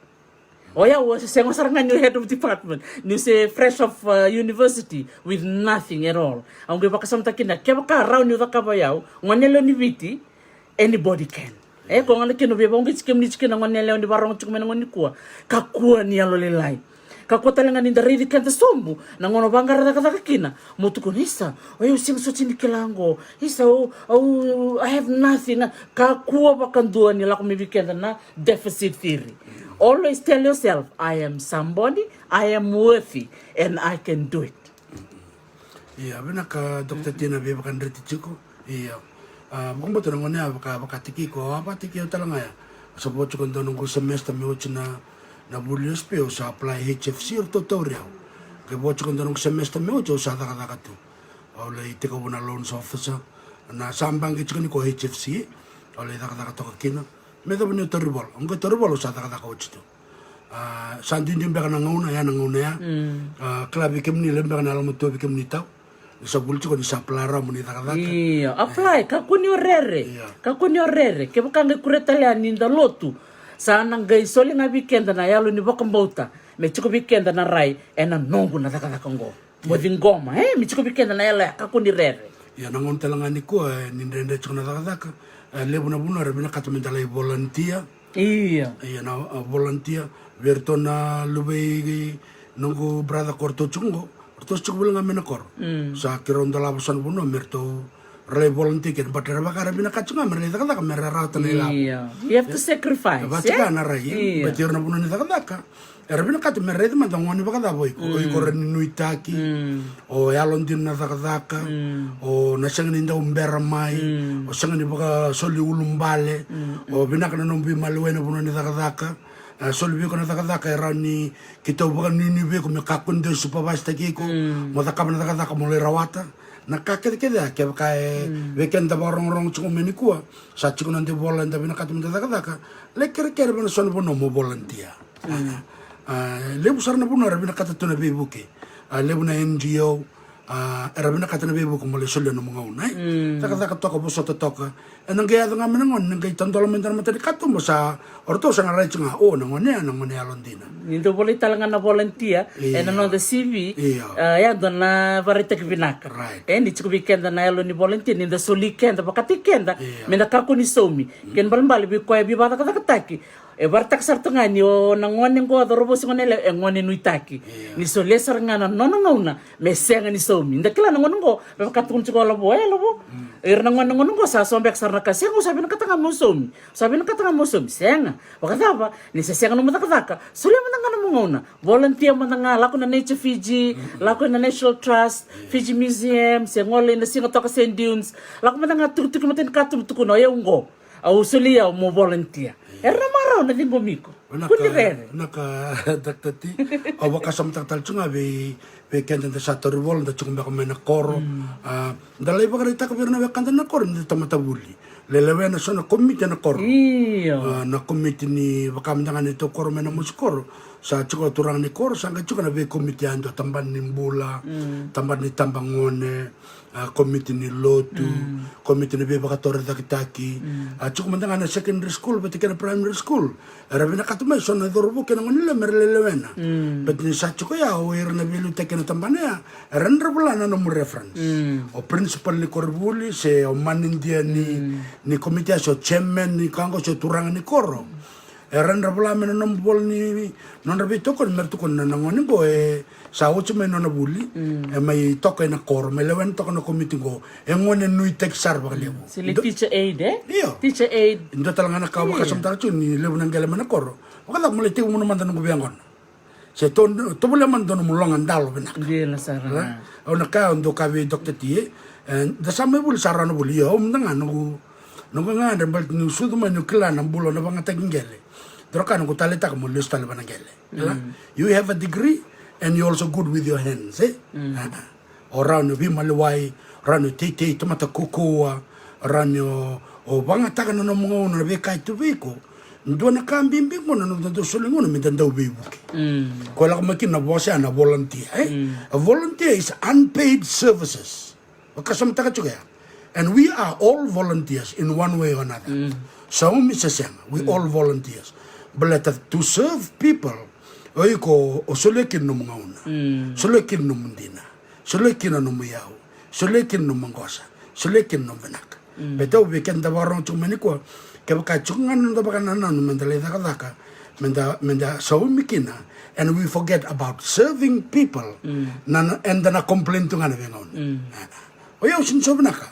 O yau, au se sega sara ga niu head of department, niu se fresh off, uh, university with nothing at all. Au qai vakasamataka kina, kevaka rawa niu cakava o yau, gone yalewa ni Viti, anybody can. E, ko gona kina via vauqeti kemuni tiko kina na gone yalewa ni varogo tiko mai na gauna nikua. Kakua ni yalo lailai. Kakua tale ga ni da raici keda sobu na gauna vaqara cakacaka kina. Mo tukuna, isa, o yau sega soti ni kila qo. Isa, au, au, I have nothing. Kakua vakadua ni lako mai vei keda na deficit theory. Always tell yourself, I am somebody, I am worthy, and I can do it. Ia, vinaka, Doctor Tina, veivakadreti tiko. Ia, a, vakabauta na gone ya vaka, vakataki iko, a, vakataki au tale ga ya. Au sa vo tiko dua noqu semester me oti na, na vuli O S P, au sa apply H F C, ratou tauri au. Ke vo tiko dua noqu semester me oti, au sa cakacaka tu. Au lai tekivu na loans officer. Na sa baqe tiko ni ko H F C, au lai cakacaka toka kina. Me yacova niu tauri vola. Au qai tauri vola, au sa cakacaka oti tu. A, sa duidui beka na gauna ya, na gauna ya. A, kila vei kemuni, levu beka na yalomatua vei kemuni tau. Ni sa vuli tiko ni sa apply rawa mo ni cakacaka. Io, apply, kakua ni o rere. Io. Kakua ni o rere. Kevaka qai kuria tale yani da lotu, sa na qai soli ga vei keda na yalo ni vakabauta. Me tiko vei keda na rai ena noqu na cakacaka oqo. Mo ciqoma, e, me tiko vei keda na yalo ya, kakua ni rere. Ia, na gauna tale ga nikua, e, ni dredre tiko na cakacaka, e, levu na vanua era vinakata me da lai volunteer. Ia. Ia, na, a, volunteer vei iratou na luvei noqu brother ko ratou tiko qo, ratou tiko voli ga mai na koro. Sa keirau dolava so na vanua me ratou ra lai volunteer kina, but era vaka era vinakata tiko ga me ra lai cakacaka me ra rawata na ilavo. Ia. You have to sacrifice, e? Vata ga na rai, ia. But ira na vanua ni cakacaka, era vinakata me raica mada o gone vakacava o iko. O iko rawa ni nuitaki, o yalodina na cakacaka, o na sega ni dau bera mai, o sega ni vakasoli ulubale, o vinaka na nomu veimaliwai na vanua ni cakacaka. A, soli vei iko na cakacaka e rawa ni keitou vakanuinui vei iko me kakua ni dau supervise-taki iko, mo cakava na cakacaka mo lai rawata. Na ka kecekece ya, kevaka e vei keda da vakarogorogo tiko mai nikua, sa tiko na noda ivola eda vinakata meda cakacaka, lai kerekere vei na so na vanua mo volunteer. A, levu sara na vanua era vinakata tu na veivuke. A, levu na N G O, a, era vinakata na veivuke mo lai solia nomu gauna, e. Cakacaka toka, vosota toka. Ena qai yaco ga mai na gone, na qai tadola mai dua na matanikatuba, sa o ratou sa na rai tiko ga, o, na gone ya, na gone yalodina. Ni dau volai tale ga na volunteer ena noda C V. Io. A, ya dua na vakaraitaki vinaka. Right. E, ni tiko vei keda na yalo ni volunteer, ni da soli keda, vakataki keda meda kakua ni saumi. Kena ibalebale vei koya e veivakacakacakataki, e vakaraitaka sara tu ga ni o na gone qo, cauravou se gone yalewa, e gone nuitaki. Ni solia sara ga na nona gauna me sega ni saumi. Da kila na gone qo, me vaka tukuna tiko o Lavo, e Lavo, ira na gone, na gone qo sa so beka sara na ka, sega, au sa vinakata ga meu saumi. Sa vinakata ga meu saumi. Sega. Vakacava? Ni se sega nomu cakacaka, solia mada ga nomu gauna. Volunteer mada ga, lako na Nature Fiji, lako na National Trust, Fiji Museum, se gole ina siga toka Sand Dunes. Lako mada ga, tukituki matanikatuba, tukuna, o yau qo. Au solia au mo volunteer. Era na marau na ciqomi iko. Kua ni rere. Vinaka, Doctor T. Au vakasamataka tale tu ga vei, vei keda da sa tauri vola, da tiko beka mai na koro. A, da lai vakaraitaka vei ira na wekada na koro ni da tamata vuli. Lai lewena so na komiti ena koro. Io. A, na komiti ni vaka mada ga neitou koro mai na mosi koro. Sa tiko na turaga ni koro, sa qai tiko na veikomiti yadua, tabana ni bula, tabana ni tabagone, a, komiti ni lotu, komiti ni veivakatorocaketaki. A, tiko mada ga na secondary school vata kei na primary school. Era vinakata mai so na cauravou kei na gone yalewa mera lai lewena. But ni sa tiko ya o ira na veiliutaki ena tabana ya, era na dra vola na nomu reference. O principal ni koronivuli, se o manidia ni, ni komiti ya, se o chairman ni ka qo, se o turaga ni koro. Era na dra vola mai na nomu vola ni nodra veitokoni, mera tukuna na gone qo e sa oti mai nona vuli, e mai toka ena koro, mai lewena toka na komiti qo, e gone nuitaki sara vakalevu. Se lai teacher aid, e? Io. Teacher aid. Dua tale ga na ka au vakasamataka tiko ni levu na qele mai na koro. Vakacava mo lai tekivu mada noqu veiyaqona? Se to, tovolea mada dua nomu loga dalo vinaka. Dina sara. Au na kaya, au dau kaya vei Doctor T, e, da sa mai vuli, sa rawa na vuli, io, au mada ga noqu, noqu gagadre baleta niu sucu mai, niu kila na bula, na vagataki qele. Dua na ka noqu taleitaka mo lesu tale vua na qele. You have a degree and you also good with your hands, e? O rawa ni veimaliwai, o rawa ni teitei, tamata kaukauwa, o rawa ni o, o vagataka na nomu gauna, na veika e tu vei iko. Dua na ka bibi qo na noda dau soli gauna meda dau veivuke. Ko lako mai kina na vosa ya na volunteer, e? A volunteer is unpaid services. Vakasamataka tiko ya. And we are all volunteers in one way or another. Saumi se sega, we all volunteers. Baleta to serve people, o iko o solia kina nomu gauna. Solia kina nomu dina. Solia kina nomu iyau. Solia kina nomu maqosa. Solia kina nomu vinaka. Baleta au vei keda da vakarorogo tiko mai nikua, kevaka e tiko ga na noda vakanananu meda lai cakacaka, meda, meda saumi kina, and we forget about serving people, na, na, eda na complain tu ga na veigauna. O yau sega ni sou vinaka.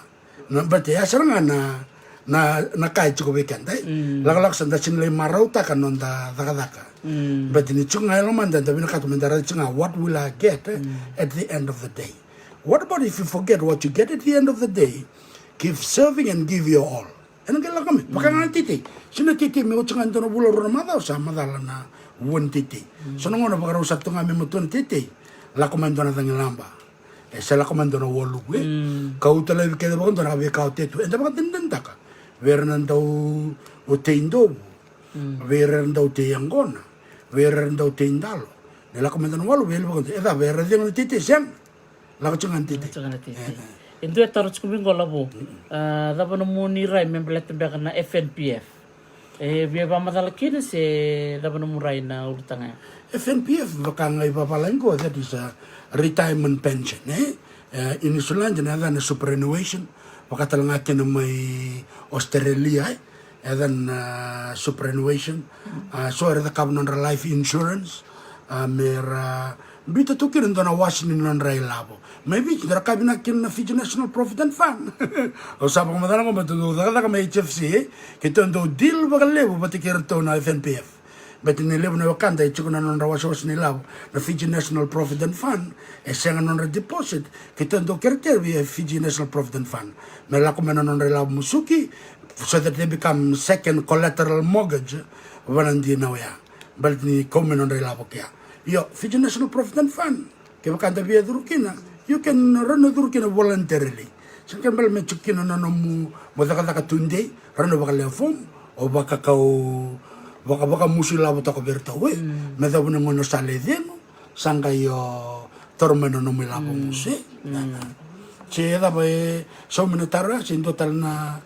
Na, baleta ya sara ga na, na, na ka e tiko vei keda, e? Lakolako sa da sega ni lai marautaka noda cakacaka. Baleta ni tiko ga e lomada, da vinakata meda raica tiko ga, what will I get, e, at the end of the day? What about if you forget what you get at the end of the day? Keep serving and give your all. Ena qai lako mai. Vaka ga na teitei. Sega na teitei me oti ga e dua na vula, rua na macawa sa macala na vua ni teitei. So na gauna vakarau sara tu ga me matua na teitei, lako mai dua na cagilaba. E se lako mai dua na waluvu, e. Kauta laivi kece vakadua na veika o tetu. Eda vakadinadinataka vei ira na dau tei dovu, vei ira na dau tei yaqona, vei ira na dau tei dalo. Ni lako mai dua na waluvu, e levu vakadua. E cava, era cegu na teitei? Sega. Lako tiko ga na teitei. Lako tiko ga na teitei. E dua e taro tiko mai qo, Lavo. A, cava nomuni rai me baleta beka na F N P F? E via vakamacala kina se cava nomu rai na ulutaga ya? F N P F, vaka ga i vavalagi qo, that is a retirement pension, e? E, i Niusiladi na yacana superannuation, vaka tale ga kina mai Australia, e? Yacana, a, superannuation. A, so era cakava nodra life insurance, a, mera biuta tu kina dua na wase ni nodra ilavo. Mai Viti, da ra kaya vinaka kina na Fiji National Provident Fund. Au sa vakamacala qo, baleta dou cakacaka mai H F C, e? Keitou dau deal vakalevu vata kei iratou na F N P F. Baleta ni levu na wekada e tiko na nodra wasewase ni lavo na Fiji National Provident Fund, e sega nodra deposit, keitou dau kerekere via Fiji National Provident Fund me lako mai na nodra ilavo musuki, so that they become second collateral mortgage vua na dinau ya. Baleta ni kau mai nodra ilavo kea. Io, Fiji National Provident Fund, kevaka da via curu kina, You can run through kina voluntarily. Sa kena bale me tiko kina na nomu mo cakacaka tudei, run vakalewe form, o vakakau, vaka, vakamusu ilavo toka vei iratou e. Me cava na gauna o sa lai cegu, sa qai o toro mai na nomu ilavo musu e. Se cava e saumi na taro ya, se dua tale na,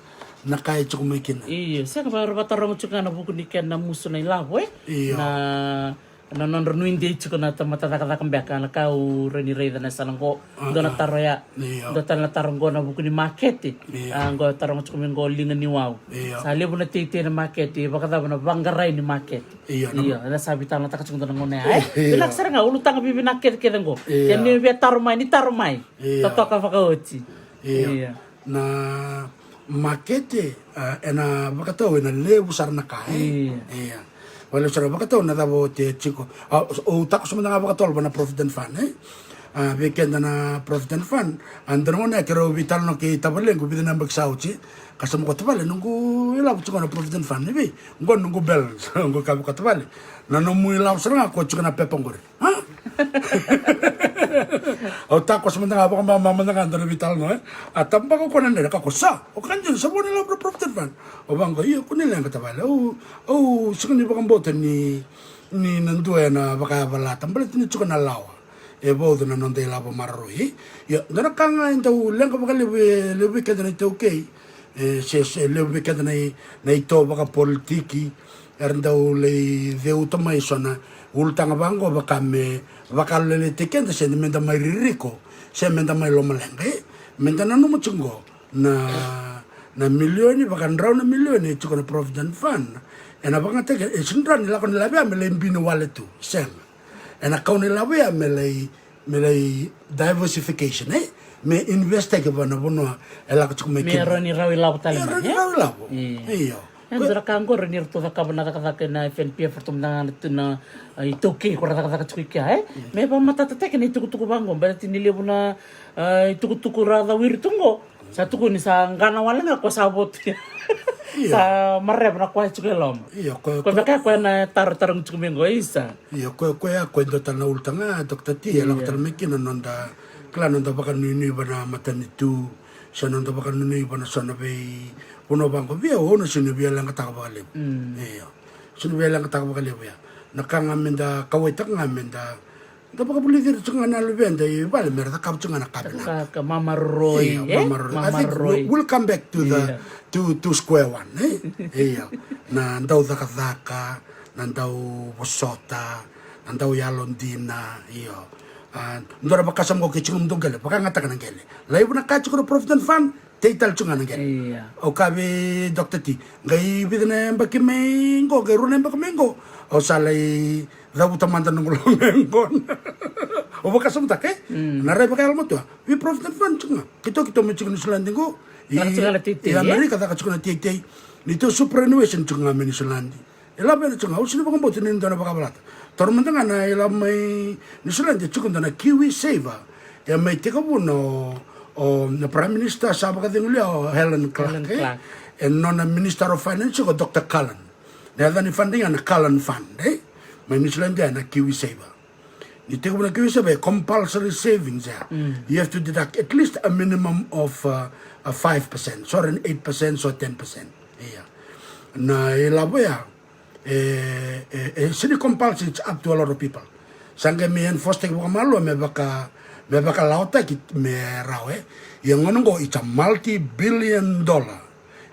na ka e tiko mai kina. Io, sega, va, ra vataroga tiko ga na vuku ni kena musu na ilavo e. Io. Na na nodra nuidei tiko na tamata cakacaka beka, na ka au rawa ni raica na sala qo. Dua na taro ya. Io. Dua tale na taro qo na vuku ni makete. Io. A, qo taroga tiko mai qo, liga ni wau. Io. Sa levu na teitei na makete, vakacava na vaqarai ni makete? Io, na io, ena sa veitalanoataka tiko dua na gauna ya e. Io. Vinaka sara ga, ulutaga vivinaka kecekece qo. Io. Ia ni via taro mai, ni taro mai. Io. Totoka vakaoti. Io. Io. Na makete, a, ena vakatau ena levu sara na ka e. Io. Io. Vakalevu sara vakatau na cava oti e tiko. A, au takoso mada ga vakatau vua na Provident Fund e. A, vei keda na Provident Fund, a, dua na gauna ya keirau veitalanoa kei tavalequ, vica na yabaki sa oti. Ka sa mo kaya, tavale, noqu ilavo tiko na Provident Fund, e vei? Qo noqu balance, noqu kaya vei koya, tavale, na nomu ilavo sara ga ko tiko na pepa qori. A? Au takoso mada ga, vakamamada ga dua na veitalanoa e. A tabaka o koya na dredre, kaya o koya, sa, o ka dina, sa vo na ilavo na Provident Fund. Au vaqo, io, ko ni leqa tavale. Au, au sega ni vakabauta ni, ni na dua ena vakayavalata baleta ni tiko na lawa. E vauca na noda ilavo maroroi. Ia, dua na ka ga e dau leqa vakalevu, e levu vei keda na iTaukei. E, se, se levu vei keda na i, na ito vakapolitiki. Era dau lai ceuta mai so na ulutaga vaqo vaka me vakalailaitaki keda, se meda mai ririko, se meda mai lomaleqa e. Meda nanuma tiko qo na, na milioni, vakadrau na milioni e tiko na Provident Fund. Ena vakayagataki, e sega ni rawa ni lako na ilavo ya me lai biu ni wale tu. Sega. Ena kau na ilavo ya me lai, me lai diversification e. Me invest-taki vua na vanua e lako tiko mai kina. Me rawa ni rau ilavo tale mai e. Me rawa ni rau ilavo. Io. Io. E dua na ka qori ni ratou cakava na cakacaka ena F N P F, ratou mada ga na tu na, a, iTaukei ko ra cakacaka tiko i kea e. Me vakamatatataki na itukutuku vaqo, baleta ni levu na, a, itukutuku ra cawiri tu qo. Sa tukuni sa qana wale ga ko sa votu. Io. Sa mareva na koya tiko e loma. Io, ko, ko, ko vaka koya na tarotarogi tiko mai qo, isa. Io, ko, ko ya, ko e dua tale na ulutaga, Doctor T, e lako tale mai kina noda, kila, noda vakanuinui vua na matanitu, se noda vakanuinui vua na so na vei, vanua vaqo, vei au, au na sega ni via leqataka vakalevu. Io. Sega ni via leqataka vakalevu ya. Na ka ga meda kauwaitaka ga meda Da vakavulici ira tiko ga na luveda i vale me ra cakava tiko ga na ka vinaka. Ka, ka mamaroroi, e? Mamaroroi. I think we'll, we'll come back to the, to, to square one, e? Io. Na dau cakacaka, na dau vosota, na dau yalodina, io. A, dua na vakasama qo ke tiko mudou qele, vakayagataka na qele. Laiva na ka tiko na Provident Fund, tei tale tiko ga na qele. Io. Au kaya vei Doctor T, qai vica na yabaki mai qo, qai rua na yabaki mai qo, au sa lai cavuta mada noqu loga e qo. Au vakasamataka, e? Na rai vakayalomatua. Vei Provident Fund tiko ga. Keitou, keitou mai tiko Niusiladi qo. I Amerika caka tiko na teitei. Neitou superannuation tiko ga mai Niusiladi. E lavo ya tiko ga, au sega ni vakabauta ni dua na vakayavalata. Taura mada ga na ilavo mai Niusiladi, e tiko dua na KiwiSaver. E mai tekivuna o, o na Prime Minister sa vakacegu li ya, o Helen Clark, e? Helen Clark. E nona Minister of Finance ko Doctor Cullen. Na yaca ni fund ya na Cullen Fund, e? Mai Niusiladi ya na KiwiSaver. Ni tekivuna KiwiSaver, e compulsory savings ya. You have to deduct at least a minimum of, uh, a five percent, so an eight percent, so ten percent. Ia. Na ilavo ya, e, e, e sega ni compulsory, it's up to a lot of people. Sa qai mai enforce-taki vakamalua me vaka, me vakalawataki me rawa, e. Ia gona qo, it's a multi-billion dollar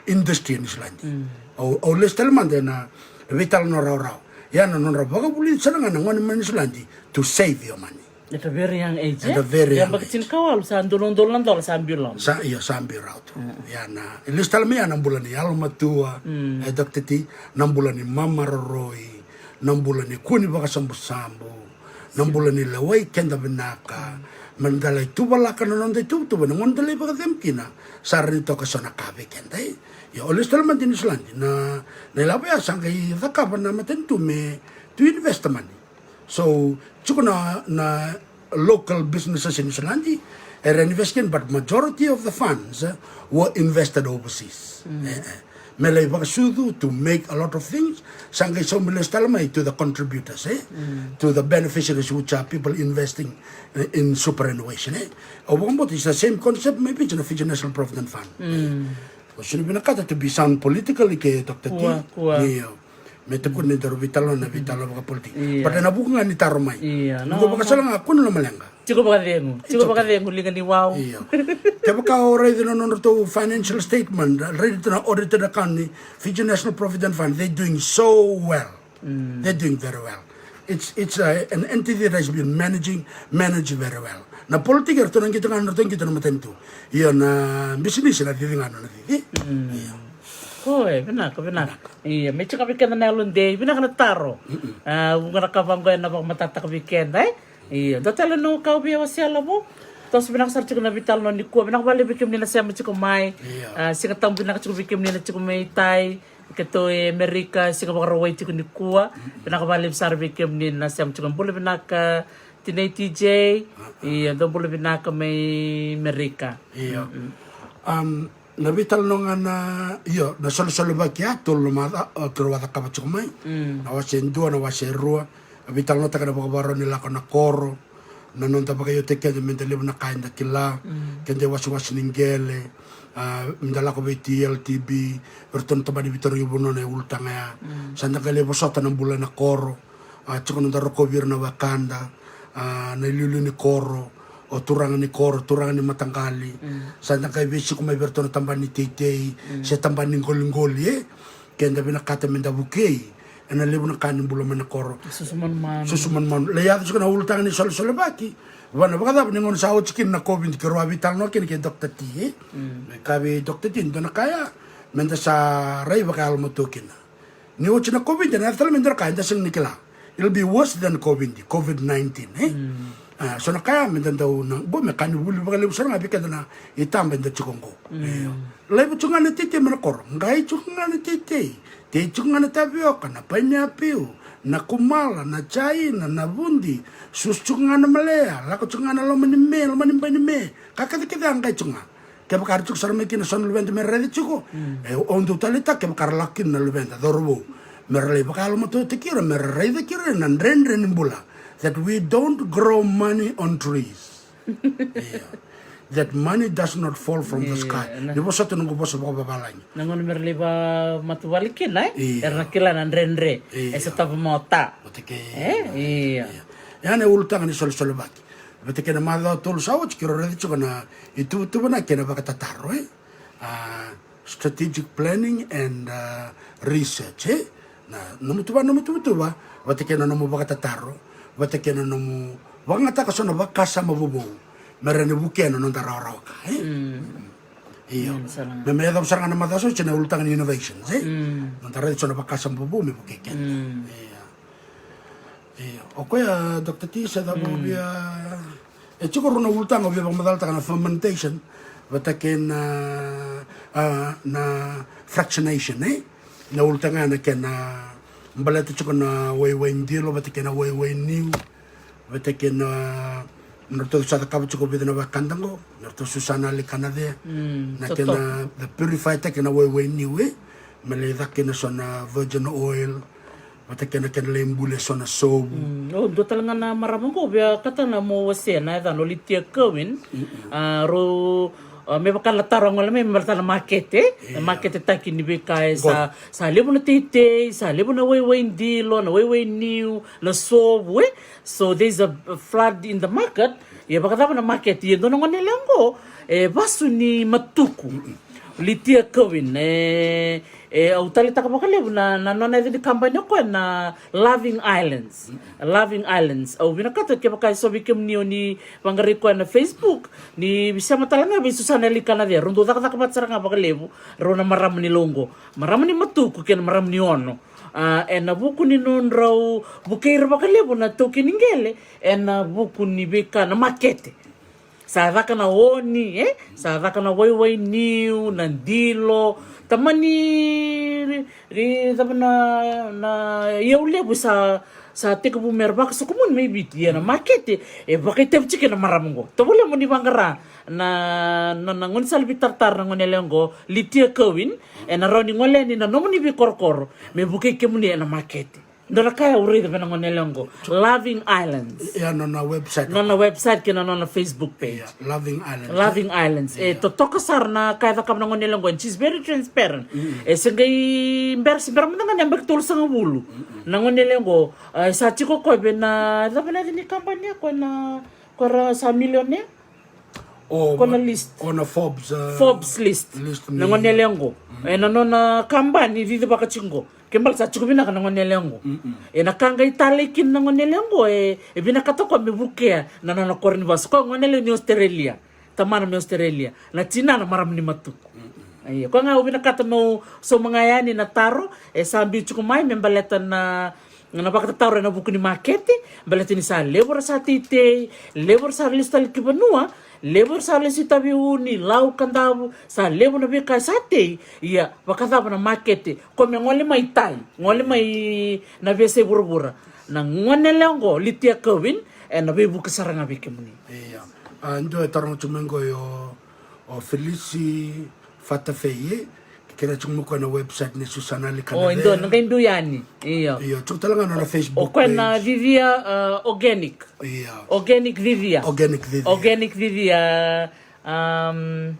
industry e Niusiladi. Au, au lesu tale mada ena veitalanoa rawarawa. Ia na nodra vakavulici sara ga na gone mai Niusiladi to save your money. At a very young age, e? At a very young age. Yabaki tinikawalu sa dua na udolu na dola sa biu loma. Sa, io, sa biu rawa tu. Ia na, e lesu tale mai ya na bula ni yalomatua, e Doctor T, na bula ni mamaroroi, na bula ni kua ni vakasabusabu, na bula ni lewai keda vinaka, me da lai tuvalaka na noda ituvatuva, na gauna da lai vakacegu kina, sa rawa ni toka so na ka vei keda, e. Ia, au lesu tale mada i Niusiladi, na, na ilavo ya sa qai cakava na matanitu me to invest the money. So, tiko na, na local businesses in Niusiladi, era invest kina, but majority of the funds, eh, were invested overseas. E, e. me lai vakasucu to make a lot of things. Sa qai saumi lesu tale mai to the contributors, eh? To the beneficiaries, which are people investing in, in superannuation, eh? Au vakabauta it's the same concept, maybe it's na Fiji National Provident Fund. Au sega ni vinakata to be sound politically ke Doctor T. Kua, kua. Io. Me tukuni ni daru veitalanoa na veitalanoa vakapolitiki. But ena vuku ga ni taro mai. Io, na, na. Vakasala ga kua na lomaleqa. Tiko vakacegu. Tiko vakacegu, liga ni wau. Io. Kevaka o raica na nodratou financial statement, raica na audited account ni Fiji National Provident Fund, they're doing so well. They're doing very well. It's, it's a, an entity that has been managing, managed very well. Na politiki eratou na qito ga, eratou qito na matanitu. Io, na bisinisi na cici ga na cici. Io. Oi, vinaka, vinaka. Io, me tiko vei keda na yalodei, vinaka na taro. A, vuqa na ka vaqo ena vakamatatataka vei keda, e? Io, dua tale na ka au via wasea lavo. Toso vinaka sara tiko na veitalanoa nikua, vinaka vakalevu vei kemuni na sema tiko mai. Io. A, Siga Tabu vinaka tiko vei kemuni na tiko mai tai. Keitou e Amerika, Siga Vakarauwai tiko nikua. Vinaka vakalevu sara vei kemuni na sema tiko. Bula vinaka Tinai T J. Io, dou bula vinaka mai Amerika. Io. Na veitalanoa ga na, io, na solesolevaki a tolu na macawa, o, keirau a cakava tiko mai. Na wase dua, na wase rua. A veitalanoataka na vakavakarau ni lako na koro, na noda vakaiotaki keda me da levu na ka eda kila, keda iwasewase ni qele, a, me da lako vei T L T B, vei iratou na tabana ni veitarogi vanua na ulutaga ya. Sa da qai lai vosota na bula ena koro, a, tiko noda rokovi ira na wekada, a, na iliuliu ni koro, o turaga ni koro, turaga ni mataqali. Sa da qai veisiko mai vei iratou na tabana ni teitei, se tabana ni qoliqoli, e? Keda vinakata me da vukei ena levu na ka ni bula mai na koro. Susu manumanu. Susu manumanu. Lai yaco tiko na ulutaga ni solesolevaki. Va na vakacava ni gauna sa oti kina na COVID keirau a veitalanoa kina kei Doctor T, e? Me kaya vei Doctor T, dua na ka ya, me da sa rai vakayalomatua kina. Ni oti na COVID, ena yaco tale me dua na ka eda sega ni kila. It'll be worse than COVID, COVID nineteen, e? A, so na ka ya me da dau na, bo me ka ni vuli vakalevu sara ga vei keda na itaba eda tiko qo. Io. Laiva tiko ga na teitei mai na koro, qai tiko ga na teitei, tei tiko ga na tavioka, na painiapiu, na kumala, na jaina, na vudi, susu tiko ga na malea, lako tiko ga na loma ni me, loma ni bai ni me, ka kece kece a qai tiko ga. Kevaka era tiko sara mai kina so na luveda me ra raica tiko, e, au dau taleitaka kevaka ra lako kina na luveda, cauravou, me ra lai vakayalomatuataki ira, me ra raica kina na dredre ni bula, that we don't grow money on trees. Io. That money does not fall from the sky. Ni vosota noqu vosa vakavavalagi. Na gauna me ra lai vamatavuvale kina, e? Io. Era na kila na dredre. Io. E sotava mai o ta. Vata kei, e? Io. Ia na ulutaga ni solesolevaki. Vata kei na macawa tolu sa oti keirau raica tiko na ituvatuva na kena vakatataro, e? A, strategic planning and, a, research, e? Na nomu tuva, nomu tuvatuva, vata kei na nomu vakatataro, vata kei na nomu vakayagataka so na vakasama vovou me ra na vukea na noda rawarawa ka, e? Io. Me, me yacova sara ga na macawa sa oti na ulutaga ni innovations, e? Noda raica so na vakasama vovou me vukei keda. Io. Io. O koya, Doctor T, se cava o via, e tiko rua na ulutaga o via vakamacalataka, na fermentation vata kei na, a, na fractionation, e? Na ulutaga ya na kena baleta tiko na waiwai dilo vata kei na waiwai niu, vata kei na, na ratou sa cakava tiko vica na wekada qo, na ratou susa na likana cea, na kena, the purify taki na waiwai niu, e? Me lai caka kina so na virgin oil, vata kei na kena lai buli e so na sovu. O, dua tale ga na marama qo via katana mo wasea na yacana o Litia Kerwin. A, rau, a, me vaka na taro a gole mai me baleta na makete, e? Na makete taki ni veika e sa, sa levu na teitei, sa levu na waiwai dilo, na waiwai niu, na sovu, e? So there's a, a flood in the market. Ia vakacava na makete? Ia dua na gone yalewa qo e vasu ni Matuku. Litia Kerwin, e, e, au taleitaka vakalevu na, na nona yaca ni kabani o koya na Loving Islands. Loving Islands. Au vinakata kevaka e so vei kemuni o ni vaqarai koya na Facebook, ni sema tale ga vei Susana Likana cea, rau dau cakacaka vata sara ga vakalevu rau na marama ni lau qo, marama ni Matuku kei na marama ni Ono. A, ena vuku ni nodrau vukei ira vakalevu na taukei ni qele ena vuku ni veika na makete. Sa caka na oni, e? Sa caka na waiwai niu, na dilo. Tamani ri, ri cava na, na iyau levu sa, sa tekivu me ra vakasokomuni mai Viti, ia na makete e vakaitavi tiko ena marama oqo. Tovolea mo ni vaqara na, na, na gaunisala veitaratara na gone yalewa oqo, Litia Kerwin, ena rawa ni gole yani na nomuni veikorokoro me vukei kemuni ena makete. Dua na ka au raica vei na gone yalewa oqo, Loving Islands. Ia, nona website. Nona website kei na nona Facebook page. Ia, Loving Islands. Loving Islands. E, ia, totoka sara na ka e cakava na gone yalewa oqo, and she's very transparent. Mm. E se qai bera, se bera mada ga ni yabaki tolusagavulu. Mm-mm. Na gone yalewa oqo, e, sa tiko o koya vei na, cava na yaca ni kabani ya, o koya na, o koya ra sa millionaire? O, ko na list. O na Forbes, uh, Forbes list. List na ni gone yalewa oqo. Mm. E na nona kabani cicivaka tiko oqo. Ke bale sa tiko vinaka na gone yalewa oqo. Mm-mm. E na ka qai talei kina na gone yalewa oqo, e, e vinakata o koya me vukea na nona koro ni vasu. O koya gone yalewa ni Australia. Tamana mai Australia. Na tinana marama ni Matuku. Mm-mm. Ia, o koya ga au vinakata meu sauma ga yani na taro, e sa biu tiko mai me baleta na na vakatataro ena vuku ni makete, baleta ni sa levu era sa teitei, levu era sa lesu tale ki vanua, levu era sa lesu i Taveuni, Lau, Kadavu, sa levu na veika e sa tei. Ia, vakacava na makete, o koya me gole mai tai, gole mai na veiyasai vuravura. Na gone yalewa oqo, Litia Kerwin, ena veivuke sara ga vei kemuni. Ia. A, dua e taroga tiko mai qo, io, o Felisi Fatafei, e? Ke kerea tiko mai o koya na website nei Susana Likana. O, e dua, na qai biu yani. Io. Io, tiko tale ga na nona Facebook page. O koya na Cicia, uh, Organic. Io. Organic Cicia. Organic Cicia. Organic Cicia, um,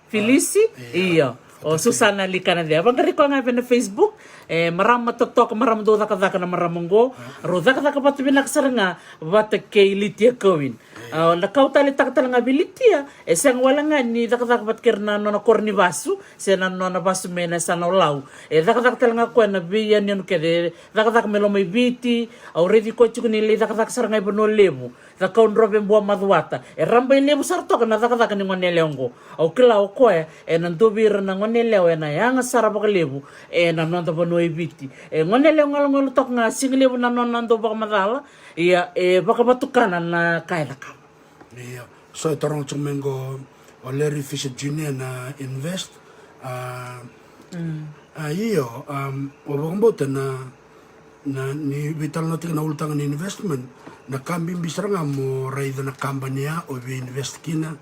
Felisi? Ah, io. Io. O Fatafei. Susana Likana Cicia. Vaqarai koya ga vei na Facebook. E, marama totoka, marama dau cakacaka na marama oqo. Ah. Rau cakacaka vata vinaka sara ga vata kei Litia Kerwin. A, na ka au taleitaka tale ga vei Litia, e sega wale ga ni cakacaka vata kei ira na nona koro ni vasu, se na nona vasu mai na yasana o Lau. E cakacaka tale ga o koya na veiyanuyanu kece, e cakacaka mai Lomaiviti, au raici koya tiko ni lai cakacaka sara ga i Vanua Levu, Cakaudrove, Buamacuata. E rabailevu sara toka na cakacaka ni gone yalewa oqo. Au kila o koya, ena dua vei ira na gone yalewa ena yaga sara vakalevu ena noda vanua i Viti. E gone yalewa galugalu toka ga, siga levu na nona dau vakamacala, ia, e vakavatukana na ka e cakava. Io. So e taroga tiko mai qo o Larry Fisher Junior na Invest. A, a, io, um, au vakabauta na, na ni veitalanoataki na ulutaga ni investment, na ka bibi sara ga mo raica na kabani ya o vei invest kina.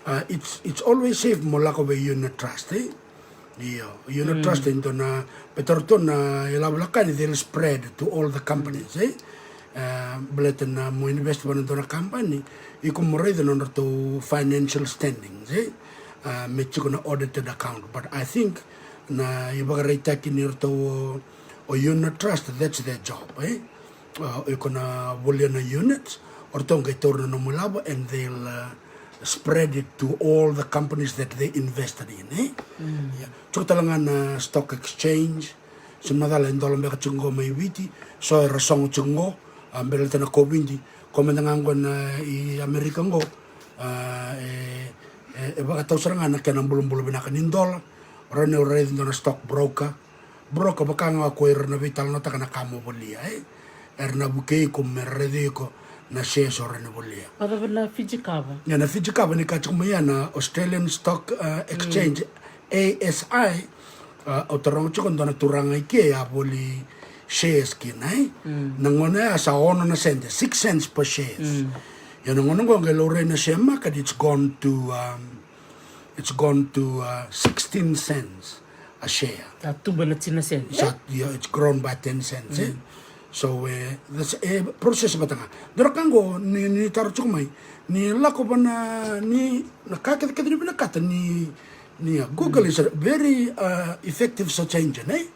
A, it's, it's always safe mo lako vei unit trust, e? Io, unit trust e dua na, baleta ratou na ilavo lako yani, they'll spread to all the companies, e? E, baleta na mo invest vei na dua na company, iko mo raica na nodratou financial standings, e? E, me tiko na audited account. But I think na ivakaraitaki ni ratou o, o unit trust, that's their job, e? A, o iko na volia na units, o ratou qai taura na nomu ilavo, and they'll, uh, spread it to all the companies that they invested in, e? Ia. Tiko tale ga na stock exchange, se macala e dola beka tiko qo mai Viti, so era sogo tiko qo, a, baleta na COVID, ko mada ga qo na i Amerika qo, a, e, e, e vakatau sara ga na kena bulabula vinaka ni dola, o rawa ni o raici dua na stock broker, Broker vaka ga ko ira na veitalanoataka na ka mo volia, e? Era na vukei iko me ra raici iko na shares o rawa ni volia. Vacava na Fiji Kava? Ia, na Fiji Kava ni ka tiko mai ya na Australian Stock, uh, Exchange, A S I, uh, au taroga tiko dua na turaga i ke a voli shares kina, e? Na gauna ya sa ono na sede, six cents per shares. Ia na gauna qo qai laurai na share market, it's gone to, um, it's gone to, uh, sixteen cents a share. Sa tubu ena tini na sede. Sa, yeah, it's grown by ten cents, e? So, e, that's a process vata ga. Dua na ka qo ni, ni taro tiko mai, ni lako vana, ni na ka kece, kece ni vinakata ni, ni, a, Google is a very, uh, effective search engine, e?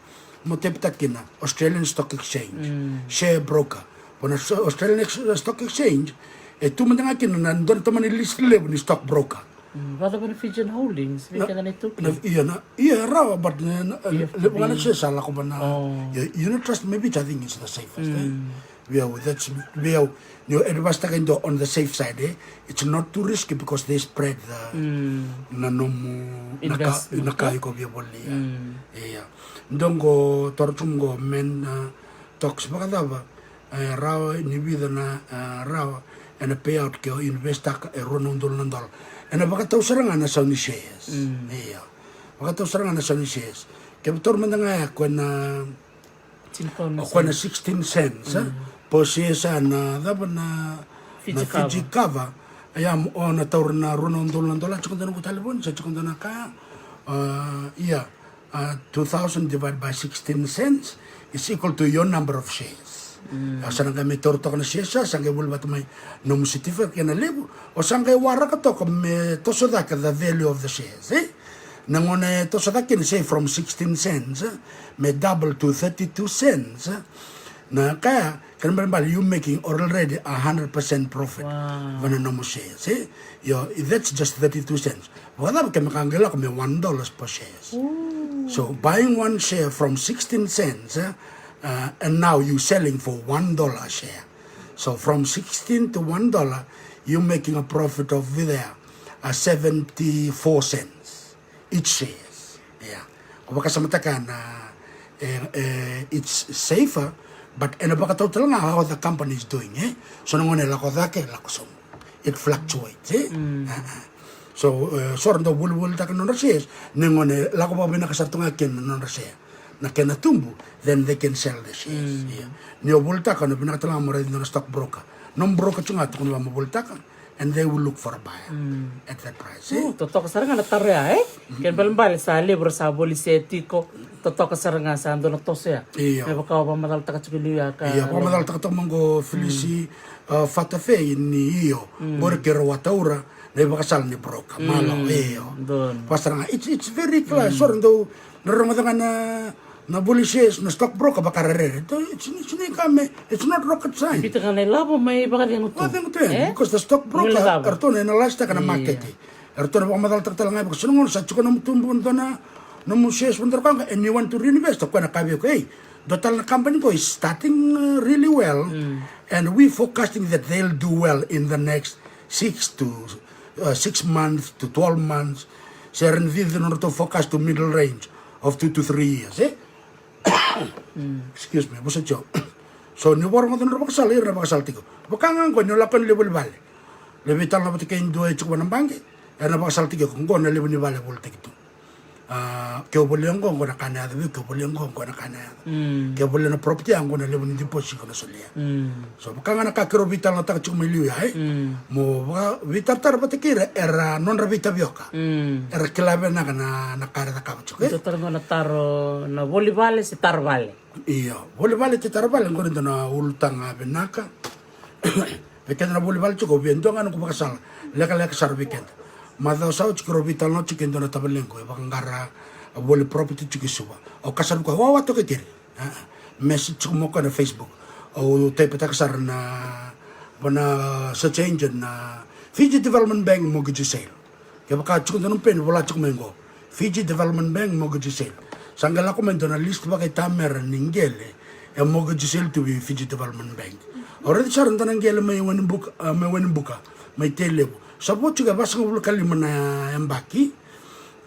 Mo type-taka kina Australian Stock Exchange, share broker. Vana Aus-, Australian Ex-, Stock Exchange, e tu mada ga kina na dua na tamani list levu ni stock broker. Mm, vacava na Fijian Holdings, vei keda na iTaukei? Na, ia, na, ia, rawa, but na, na, levu ga na shares sa lako vana. Ia, unit trust maybe, I think it's the safest, e? Vei au, that's, vei au, ni o advice-taka e dua on the safe side, e? It's not too risky because they spread the, na nomu, na ka, na ka iko via volia. Ia. Dua qo, toro tu qo, men, a, talks vakacava, e, rawa ni vica na, e, rawa ena payout ke o invest-taka e rua na udolu na dola. Ena vakatau sara ga na sau ni shares. Ia. Vakatau sara ga na sau ni shares. Ke vakatau mada ga ya ko na, o ko na sixteen cents, e? purchase na cava na Fiji na Fiji cover. Cover. Ia, o na taura na rua na udolu na dola, tiko dua na noqu talevoni, sa tiko dua na ka. Uh, ia, uh, two thousand divided by sixteen cents is equal to your number of shares. Mm. Ia, sa na qai mai taura toka na shares, sa qai vuli vata mai nomu certificate kei na levu, o sa qai waraka toka me toso cake the value of the shares, eh? Na gauna e toso cake kina, say, from sixteen cents, eh, me double to thirty-two cents, eh? Na kaya, kena balebale, you making already a hundred percent profit. Wow. Vana nomu shares, eh? Io, that's just thirty-two cents. Vakacava ke me ka qai lako me one dollar per shares? Ooh. So buying one share from sixteen cents, eh, uh, and now you selling for one dollar a share. So from sixteen to one dollar, you making a profit of there, uh, seventy-four cents each shares. Yeah. Ko vakasamataka na, eh, eh, it's safer, but ena vakatau tale ga how the company is doing, eh? So na gauna e lako cake, lako sobu. It fluctuates, eh? Mm. Ah, ah. So, eh, so ra dau volivoli taka na nodra shares, na gauna e lako vakavinaka sara tu ga kina na nodra share, na kena tubu, then they can sell the shares. Mm. Yeah. Ni o volitaka, na vinaka tale ga mo raici dua na stock broker. Nomu broker tu ga tukuna vaka mo volitaka, and they will look for a buyer, mm, at that price, eh? Uh, totoka sara ga na taro ya, eh? Mm. Kena balebale sa levu ra sa voli share tiko, totoka sara ga sa dua na toso ya. Io. Me vaka o vakamacalataka tiko liu ya ka. Io, vakamacalataka toka mai qo Felisi, mm, uh, Fatafei ni io. Mm. Qori keirau a taura na ivakasala ni broker. Mm. Malo, io. Donu. Vaka sara ga, it's, it's very clear. Mm. So ra dau na rogoca ga na, na voli shares na stock broker vakarerere. It's, it's, it's, it's not rocket science. Biuta ga na ilavo mai vakacegu tu. Vakacegu tu, eh? Because the stock broker, eratou na analyze taka na market. Eratou na vakamacalataka tale ga vaka, so na gauna sa tiko nomu tubu, dua na nomu shares, dua na ka, and you want to reinvest, o koya na kaya vei iko, hey, dua tale na company qo is starting, uh, really well. Mm. And we forecasting that they'll do well in the next six to, uh, six months to twelve months. Se ra na cici nodratou forecast to middle range of two to three years, eh? Mm. Excuse me, vosoti au. So ni vakarogoca nodra vakasala, ira na vakasala tiko. Vaka ga qo ni o lako na levu ni vale. Levu tale na vata kei dua e tiko vana baqe. Era na vakasala tiko, qo na levu ni vale volitaki tu. Ah, ke o volia qo, qo na ka na yaco vei iko, ke o volia qo, qo na ka na yaco. Mm. Ke o volia na property ya, qo na levu ni deposit iko na solia. Mm. So vaka ga na ka keirau veitalanoataka tiko mai liu ya, eh? Mm. Mo vaka, veitaratara vata kei ira era nodra veitavioka. Mm. Era kila vinaka na, na ka era cakava tiko, eh? Dua tale qo na taro, na voli vale se tara vale. Io, voli vale se tara vale, qori dua na ulutaga vinaka. Vei keda na voli vale tiko, via dua ga noqu vakasala lekaleka sara vei keda. Macawa sa oti keirau veitalanoa tiko e dua na tavalequ e vakaqara voli property tiko i Suva. Au kaya sara vei koya, wawa toka i keri. Ah, message tiko mai o koya na Facebook. Au type-taka sara na, vana search engine na Fiji Development Bank mortgage sale. Kevaka tiko dua na peni, vola tiko mai qo, Fiji Development Bank mortgage sale. Sa qai lako mai dua na list vakaitamera ni qele e mortgage sale tu vei Fiji Development Bank. Au raica sara dua na qele mai Wainibuka, ah, mai Wainibuka, mai Tailevu. Sa vo tiko e vasagavulu ka lima na yabaki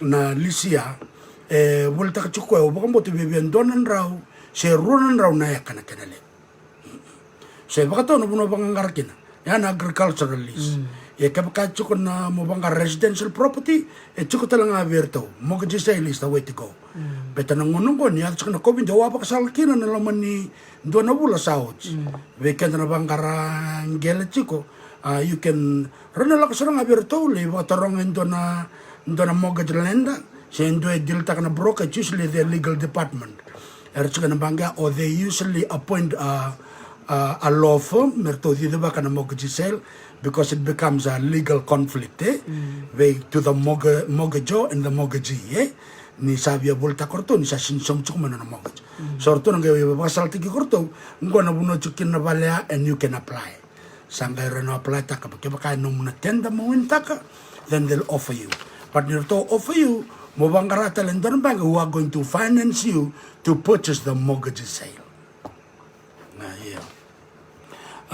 na lisi ya. E volitaka tiko koya, au vakabauta via via dua na drau se rua na drau na eka na kena levu. So e vakatau na vanua vakaqara kina, ya na agricultural lease. Mm. Ia kevaka tiko na mo vaqara residential property, e tiko tale ga vei iratou. Mortgage sale is the way to go. Mm. Baleta na gauna oqo ni yaco tiko na COVID, au a vakasala kina na loma ni dua na vula sa oti. Mm. Vei keda na vaqara qele tiko, ah, you can, rawa ni lako sara ga vei iratou, lai vakataroga e dua na, dua na mortgage lender se dua e deal-taka na broker, it's usually their legal department. Era tiko na baqe, or they usually appoint a, a, a law firm me ratou cicivaka na mortgage sale, because it becomes a legal conflict, eh? Mm. Vei, to the mortga-, mortgagor and the mortgagee, eh? Ni sa via volitaka o ratou ni sa sega ni sauma tiko mai na nona mortgage. Mm. So o ratou na qai vakasalataki iko ratou, qo na vanua tiko kina na vale ya, and you can apply. Sa qai rawa ni o apply-taka, kevaka e nomu na tender mo win-taka, then they'll offer you. But ni ratou offer you, mo vaqara tale e dua na baqe who are going to finance you to purchase the mortgage sale. Na, io.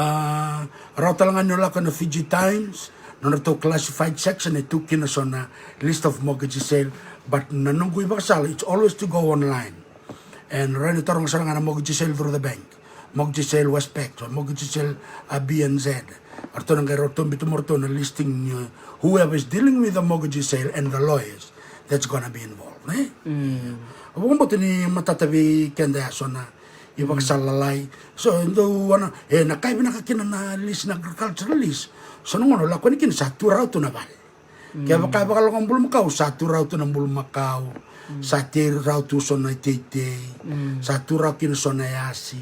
Ah, rawa tale ga ni o lako na Fiji Times, na nodratou classified section e tu kina so na list of mortgage sale, but na noqu ivakasala, it's always to go online. And rawa ni taroga sara ga na mortgage sale through the bank. Mortgage sale Westpac, so mortgage sale, ah, B N Z. Ratou na qai ratou biuta mai ratou na listing, uh, whoever is dealing with the mortgage sale and the lawyers that's gonna be involved, eh? Mm. Au vakabauta ni matata vei keda ya so na Ivakasala lalai. So dou ana e na kai vinaka kina na lease, na agricultural lease. So na gauna o lako yani kina sa tu rawa tu na vale. Kevaka e vakaloga bulumakau, sa tu rawa tu na bulumakau. Sa tei rawa tu so na iteitei. Sa tu rawa kina so na yasi.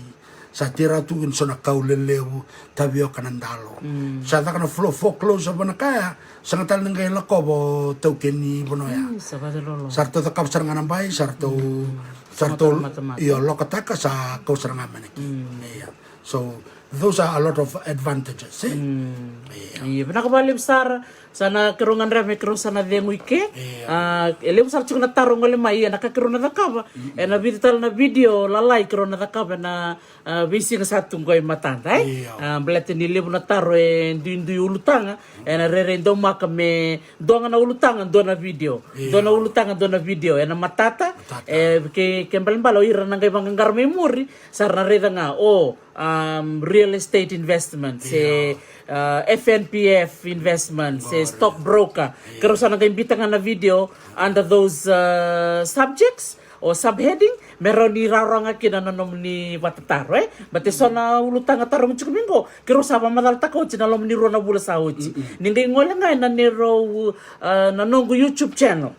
Sa tei rawa tu kina so na kau lelevu, tavioka, na dalo. Sa caka na flo foreclosure vana kaya. Sa ga tale na qai lakova o taukei ni vanua ya. Sa ratou cakava sara ga na bai, sa ratou sa ratou io lokataka, sa kau sara ga mai na ki. Ia. So those are a lot of advantages, e? Ia. Ia, vinaka vakalevu sara. Sa na kerou gadreva me kerou sa na cegu i ke. A, e levu sara tiko na taro gole mai, ia na ka kerou na cakava. E na vica tale na video lalai kerou na cakava na a, veisiga sa tu qo e matada, e? Baleta ni levu na taro e duidui ulutaga, e na rere e daumaka me dua ga na ulutaga, dua na video. Dua na ulutaga, dua na video. E na matata, e, ke, ke balebale o ira na qai vaqaqara mai muri, sa ra na raica ga, o, um, real estate investment, se, uh, F N P F investment, se stock broker. Kerou sa na qai bita ga na video under those, uh, subjects. O subheading, me rawa ni rawarawa ga kina na nomuni vatataro, e? But e so na ulutaga tarogi tiko mai qo, kerou sa vakamacalataka oti na loma ni rua na vula sa oti. Ni qai gole ga ena neirau, a, na noqu YouTube channel.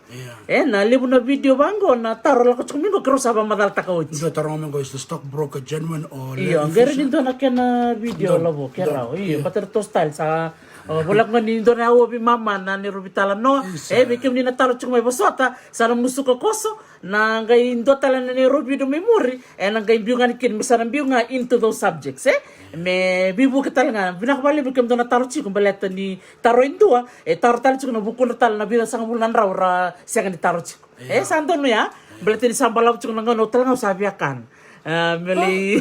E, na levu na video vaqo, na taro lako tiko mai qo, kerou sa vakamacalataka oti. Dua taroga mai qo, is the stock broker genuine or legit? Io, qai rai ni dua na kena video lavo, ke rawa. Io, but e ratou style sa, o, voleka ga ni dua na au veimama na neirau veitalanoa. E, vei kemuni na taro tiko mai, vosota, sa na musuka koso. Na qai dua tale na neirau video mai muri, e na qai biu ga ni kina me sa na biu ga into those subjects, e? Me veivuke tale ga, vinaka vakalevu kemudou na taro tiko, baleta ni taro e dua, e taro tale tiko na vukudra tale na vica sagavulu na drau ra sega ni taro tiko. E sa donu ya, baleta ni sa balavu tiko na gauna au tale ga au sa via kana. A, me lai,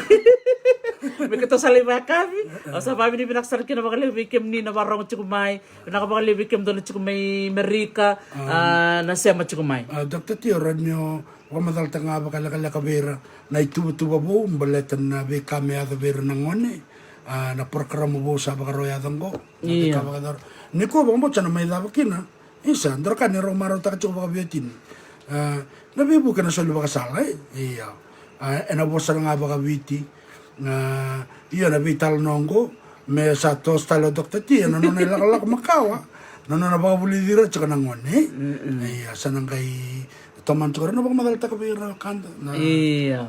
me keitou sa lai vakayakavi, au sa vakavinavinaka sara kina vakalevu vei kemuni na vakarorogo tiko mai, Vinaka vakalevu vei kemudou na tiko mai Merika, a, na sema tiko mai. A, Doctor Tio, rawa ni o vakamacalataka ga vakalekaleka vei ira na ituvatuva vou baleta na veika me yaco vei ira na gone, a, na porokaramu vou sa vakarau yaco oqo, na veika vakayacora. Nikua vakabauta sa na mai cava kina. Isa, dua na ka ni rau marautaka tiko vakaveiwatini. A, na veivuke na soli vakasala, e? Io. A, ena vosa ga vakaviti. A, io, na veitalanoa oqo me sa toso tale o Doctor T ena nona ilakolako makawa, na nona vakavulici ira tiko na gone. Ia, sa na qai tomana tiko ira na vakamacalataka vei ira na wekada, na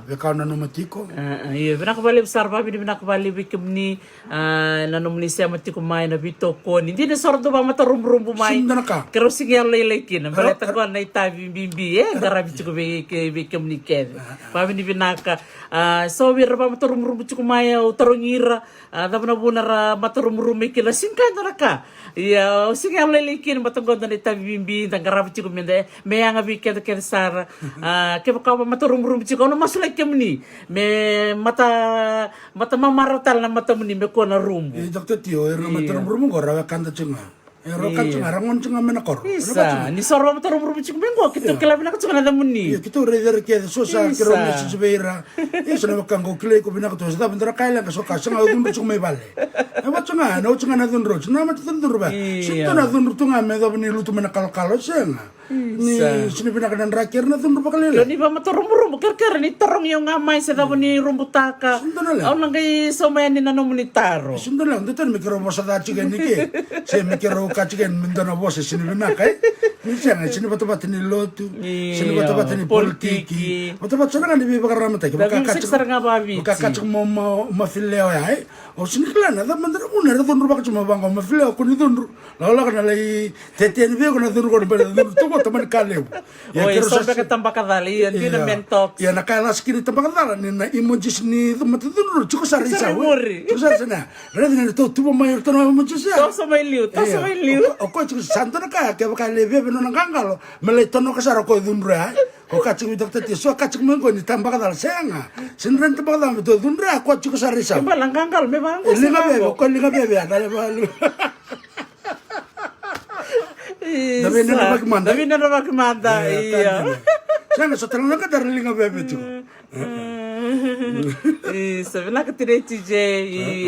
veika au nanuma tiko. A, a, io, vinaka vakalevu sara, vakavinavinaka vakalevu vei kemuni, a, na nomuni sema tiko mai, na veitokoni. Dina sara dou vakamatarumurumu mai. Sega ni dua na ka. Keirau sega ni yalolailai kina. Baleta qo na itavi bibi, e, qaravi tiko vei, ke, vei kemuni kece. Vakavinavinaka. A, so vei ira vakamatarumurumu tiko mai, au tarogi ira, a, cava na vuna ra matarumurumu mai kina, sega ni dua na ka. Ia, au sega ni yalolailai kina, baleta qo dua na itavi bibi, da qarava tiko me da, me yaga vei keda kece sara. A, kevaka vakamatarumurumu tiko, au na masulaki kemuni. Me mata, mata mamara tale na matamuni, me kua na rubu. E, Doctor Tio, era na matarumurumu qo, ra wekada tiko ga. E, ra wekada tiko ga, ra gone tiko ga mai na koro. Isa, ni so ra vakamatarumurumu tiko mai qo, keitou kila vinaka tiko na yacamuni. Io, keitou raici ira kece, so sa keirau message vei ira. Isa, na wekaqu, au kilai iko vinaka tu, sa cava dua na ka e leqa, so ka, sega, au cudru tiko mai vale. E vaka tiko ga, na oti ga na cudru, oti na mata cudru vei. Sega ni dua na cudru tu ga me yacova ni lutu mai na kalokalo, sega. Ni sega ni vinaka na draki, era na cudru vakalailai. Ni vakamatarumurumu, kerekere ni tarogi au ga mai se cava ni rubutaka. Sega ni dua na leqa. Au na qai sauma yani na nomuni taro. Sega ni dua na leqa, dua tani me keirau vosa ca tiko yani ke. Se me keirau kaya tiko yani me dua na vosa sega ni vinaka, e? Ni sega, sega ni vatavata ni lotu. Sega ni vatavata ni politiki. Vatavata sara ga ni veivakararamataki. Vaka ka tiko, vaka ka tiko mai o Mafileo ya, e? Au sega ni kila na cava mada na vuna era cudruvaka tiko mai vaqo o Mafileo, kua ni cudru. Lakolako na lai teteni vei iko na cudru, ko na bera cudru tu ko tamani ka levu. Ia, oi, keirau so sa beka tabaka cala, ia, dina, ia, mentox. Ia, na ka e lasi kina tabaka cala ni na emojis ni mata cudru tiko sara i sau, e? Tiko sara i sau, e? Raica ni ratou tuva mai iratou na emojis ya. Toso mai liu, toso mai liu. O koya tiko sa dua na ka, kevaka e lai veve nona qaqalo, me lai tonoka sara o koya cudru ya, e? O ka tiko vei Doctor T, so ka tiko mai qo ni tabaka cala, sega. Sega ni tabaka cala, me tou cudru ya, o koya tiko sara i sau. Keba la qaqalo me vaqo, e, liga veve, o koya liga veve ya, na levu. Na veinanavaki mada. Na veinanavaki mada, ia. Sega, so tale na ka dara liga veve tiko. Isa, vinaka tinai T J.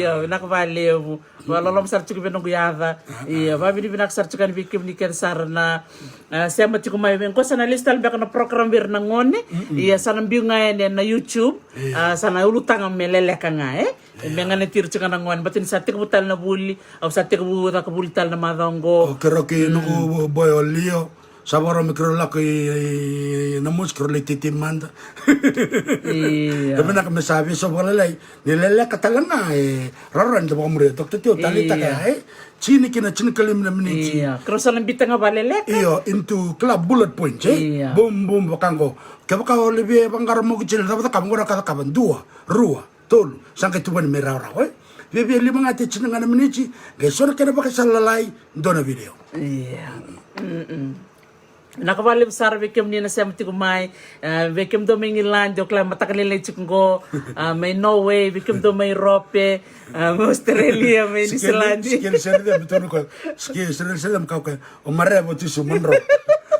Io, vinaka vakalevu. Vakaloloma sara tiko vei noqu yaca. Io, vakavinavinaka sara tiko yani vei kemuni kece sara na, ah, sema tiko mai vei qo. Sa na lesu tale beka na program vei ira na gone. Ia sa na biu ga yani ena YouTube. Ah, sa na ulutaga me leleka ga, e? Me ganiti ira tiko na gone, baleta ni sa tekivu tale na vuli. Au sa tekivu caka vuli tale na macawa qo. O keirau kei noqu boy o Leo. Sa vakarau me keirau lako i, i, i na mosi, keirau lai titi mada. Io. E vinaka me sa veiso vakalailai. Ni leleka tale ga e rarani da vakamuria. Doctor Tio taleitaka ya, e? Tini kina tinikalima na miniti. Io. Keirau sa na bita ga vakaleleka. Io, into club bullet points, e? Io. Boom, boom, vaka qo. Kevaka o lai via vaqara moki tini, cava cakava, qo na ka cakava, dua, rua, tolu, sa qai tuvani me rawarawa, e? Viavia lima ga te tini ga na miniti, qai so na kena vakasala lalai, dua na video. Io. Vinaka vakalevu sara vei kemuni na sema tiko mai, eh, vei kemudou mai Igiladi, au kila mataka lailai tiko qo, ah, mai Norway, vei kemudou mai Europe, ah, mai Australia, mai New Zealand. Sikeli sere de me tonu ko, sikeli sere de me kau ko, o Mareva o Tisu Monro.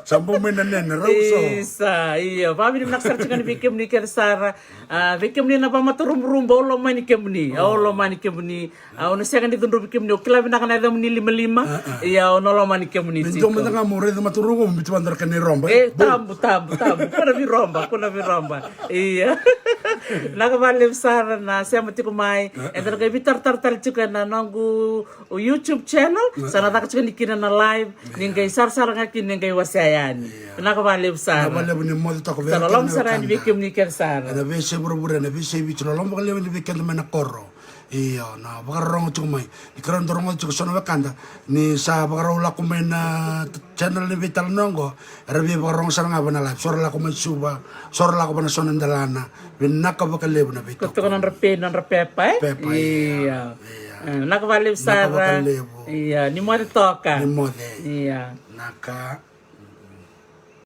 Sa bau mai na nene, rau so. Isa, io, vakavinavinaka sara tiko yani vei kemuni kece sara. Ah, vei kemuni na vamata ruburubu, au lomani kemuni, au lomani kemuni. Au na sega ni cudruvi kemuni, au kila vinaka na yacamuni limalima. Ia au na lomani kemuni tiko. Me dua mada ga mo raica mata ruburubu, mo biuta mada na kena iroba. E, tabu, tabu, tabu. Kua na viroba, kua na viroba. Ia. Vinaka vakalevu sara na sema tiko mai. Eda na qai veitaratara tale tiko ena noqu YouTube channel. Sa na caka tiko ni kina na live. Ni qai sarasara ga kina, ni qai wasea yani. Vinaka vakalevu sara. Vinaka vakalevu ni moce toka vei keda na wekada. Sa loloma sara yani vei kemuni kece sara. Ena veiyasai vuravura, ena veiyasai Viti, loloma vakalevu yani vei keda mai na koro. Io, na vakarorogo tiko mai. Ni keirau dau rogoca tiko so na wekada ni sa vakarau lako mai na channel ni veitalanoa oqo, era via vakarorogo sara ga va na live. So ra lako mai Suva, so ra lako va na so na delana. Vinaka vakalevu na veitoka. Ko toka nodra pe, nodra pepa, e? Pepa, io. Io. Io. E, vinaka vakalevu sara. Vinaka vakalevu. Io, ni moce toka. Ni moce. Io. Vinaka.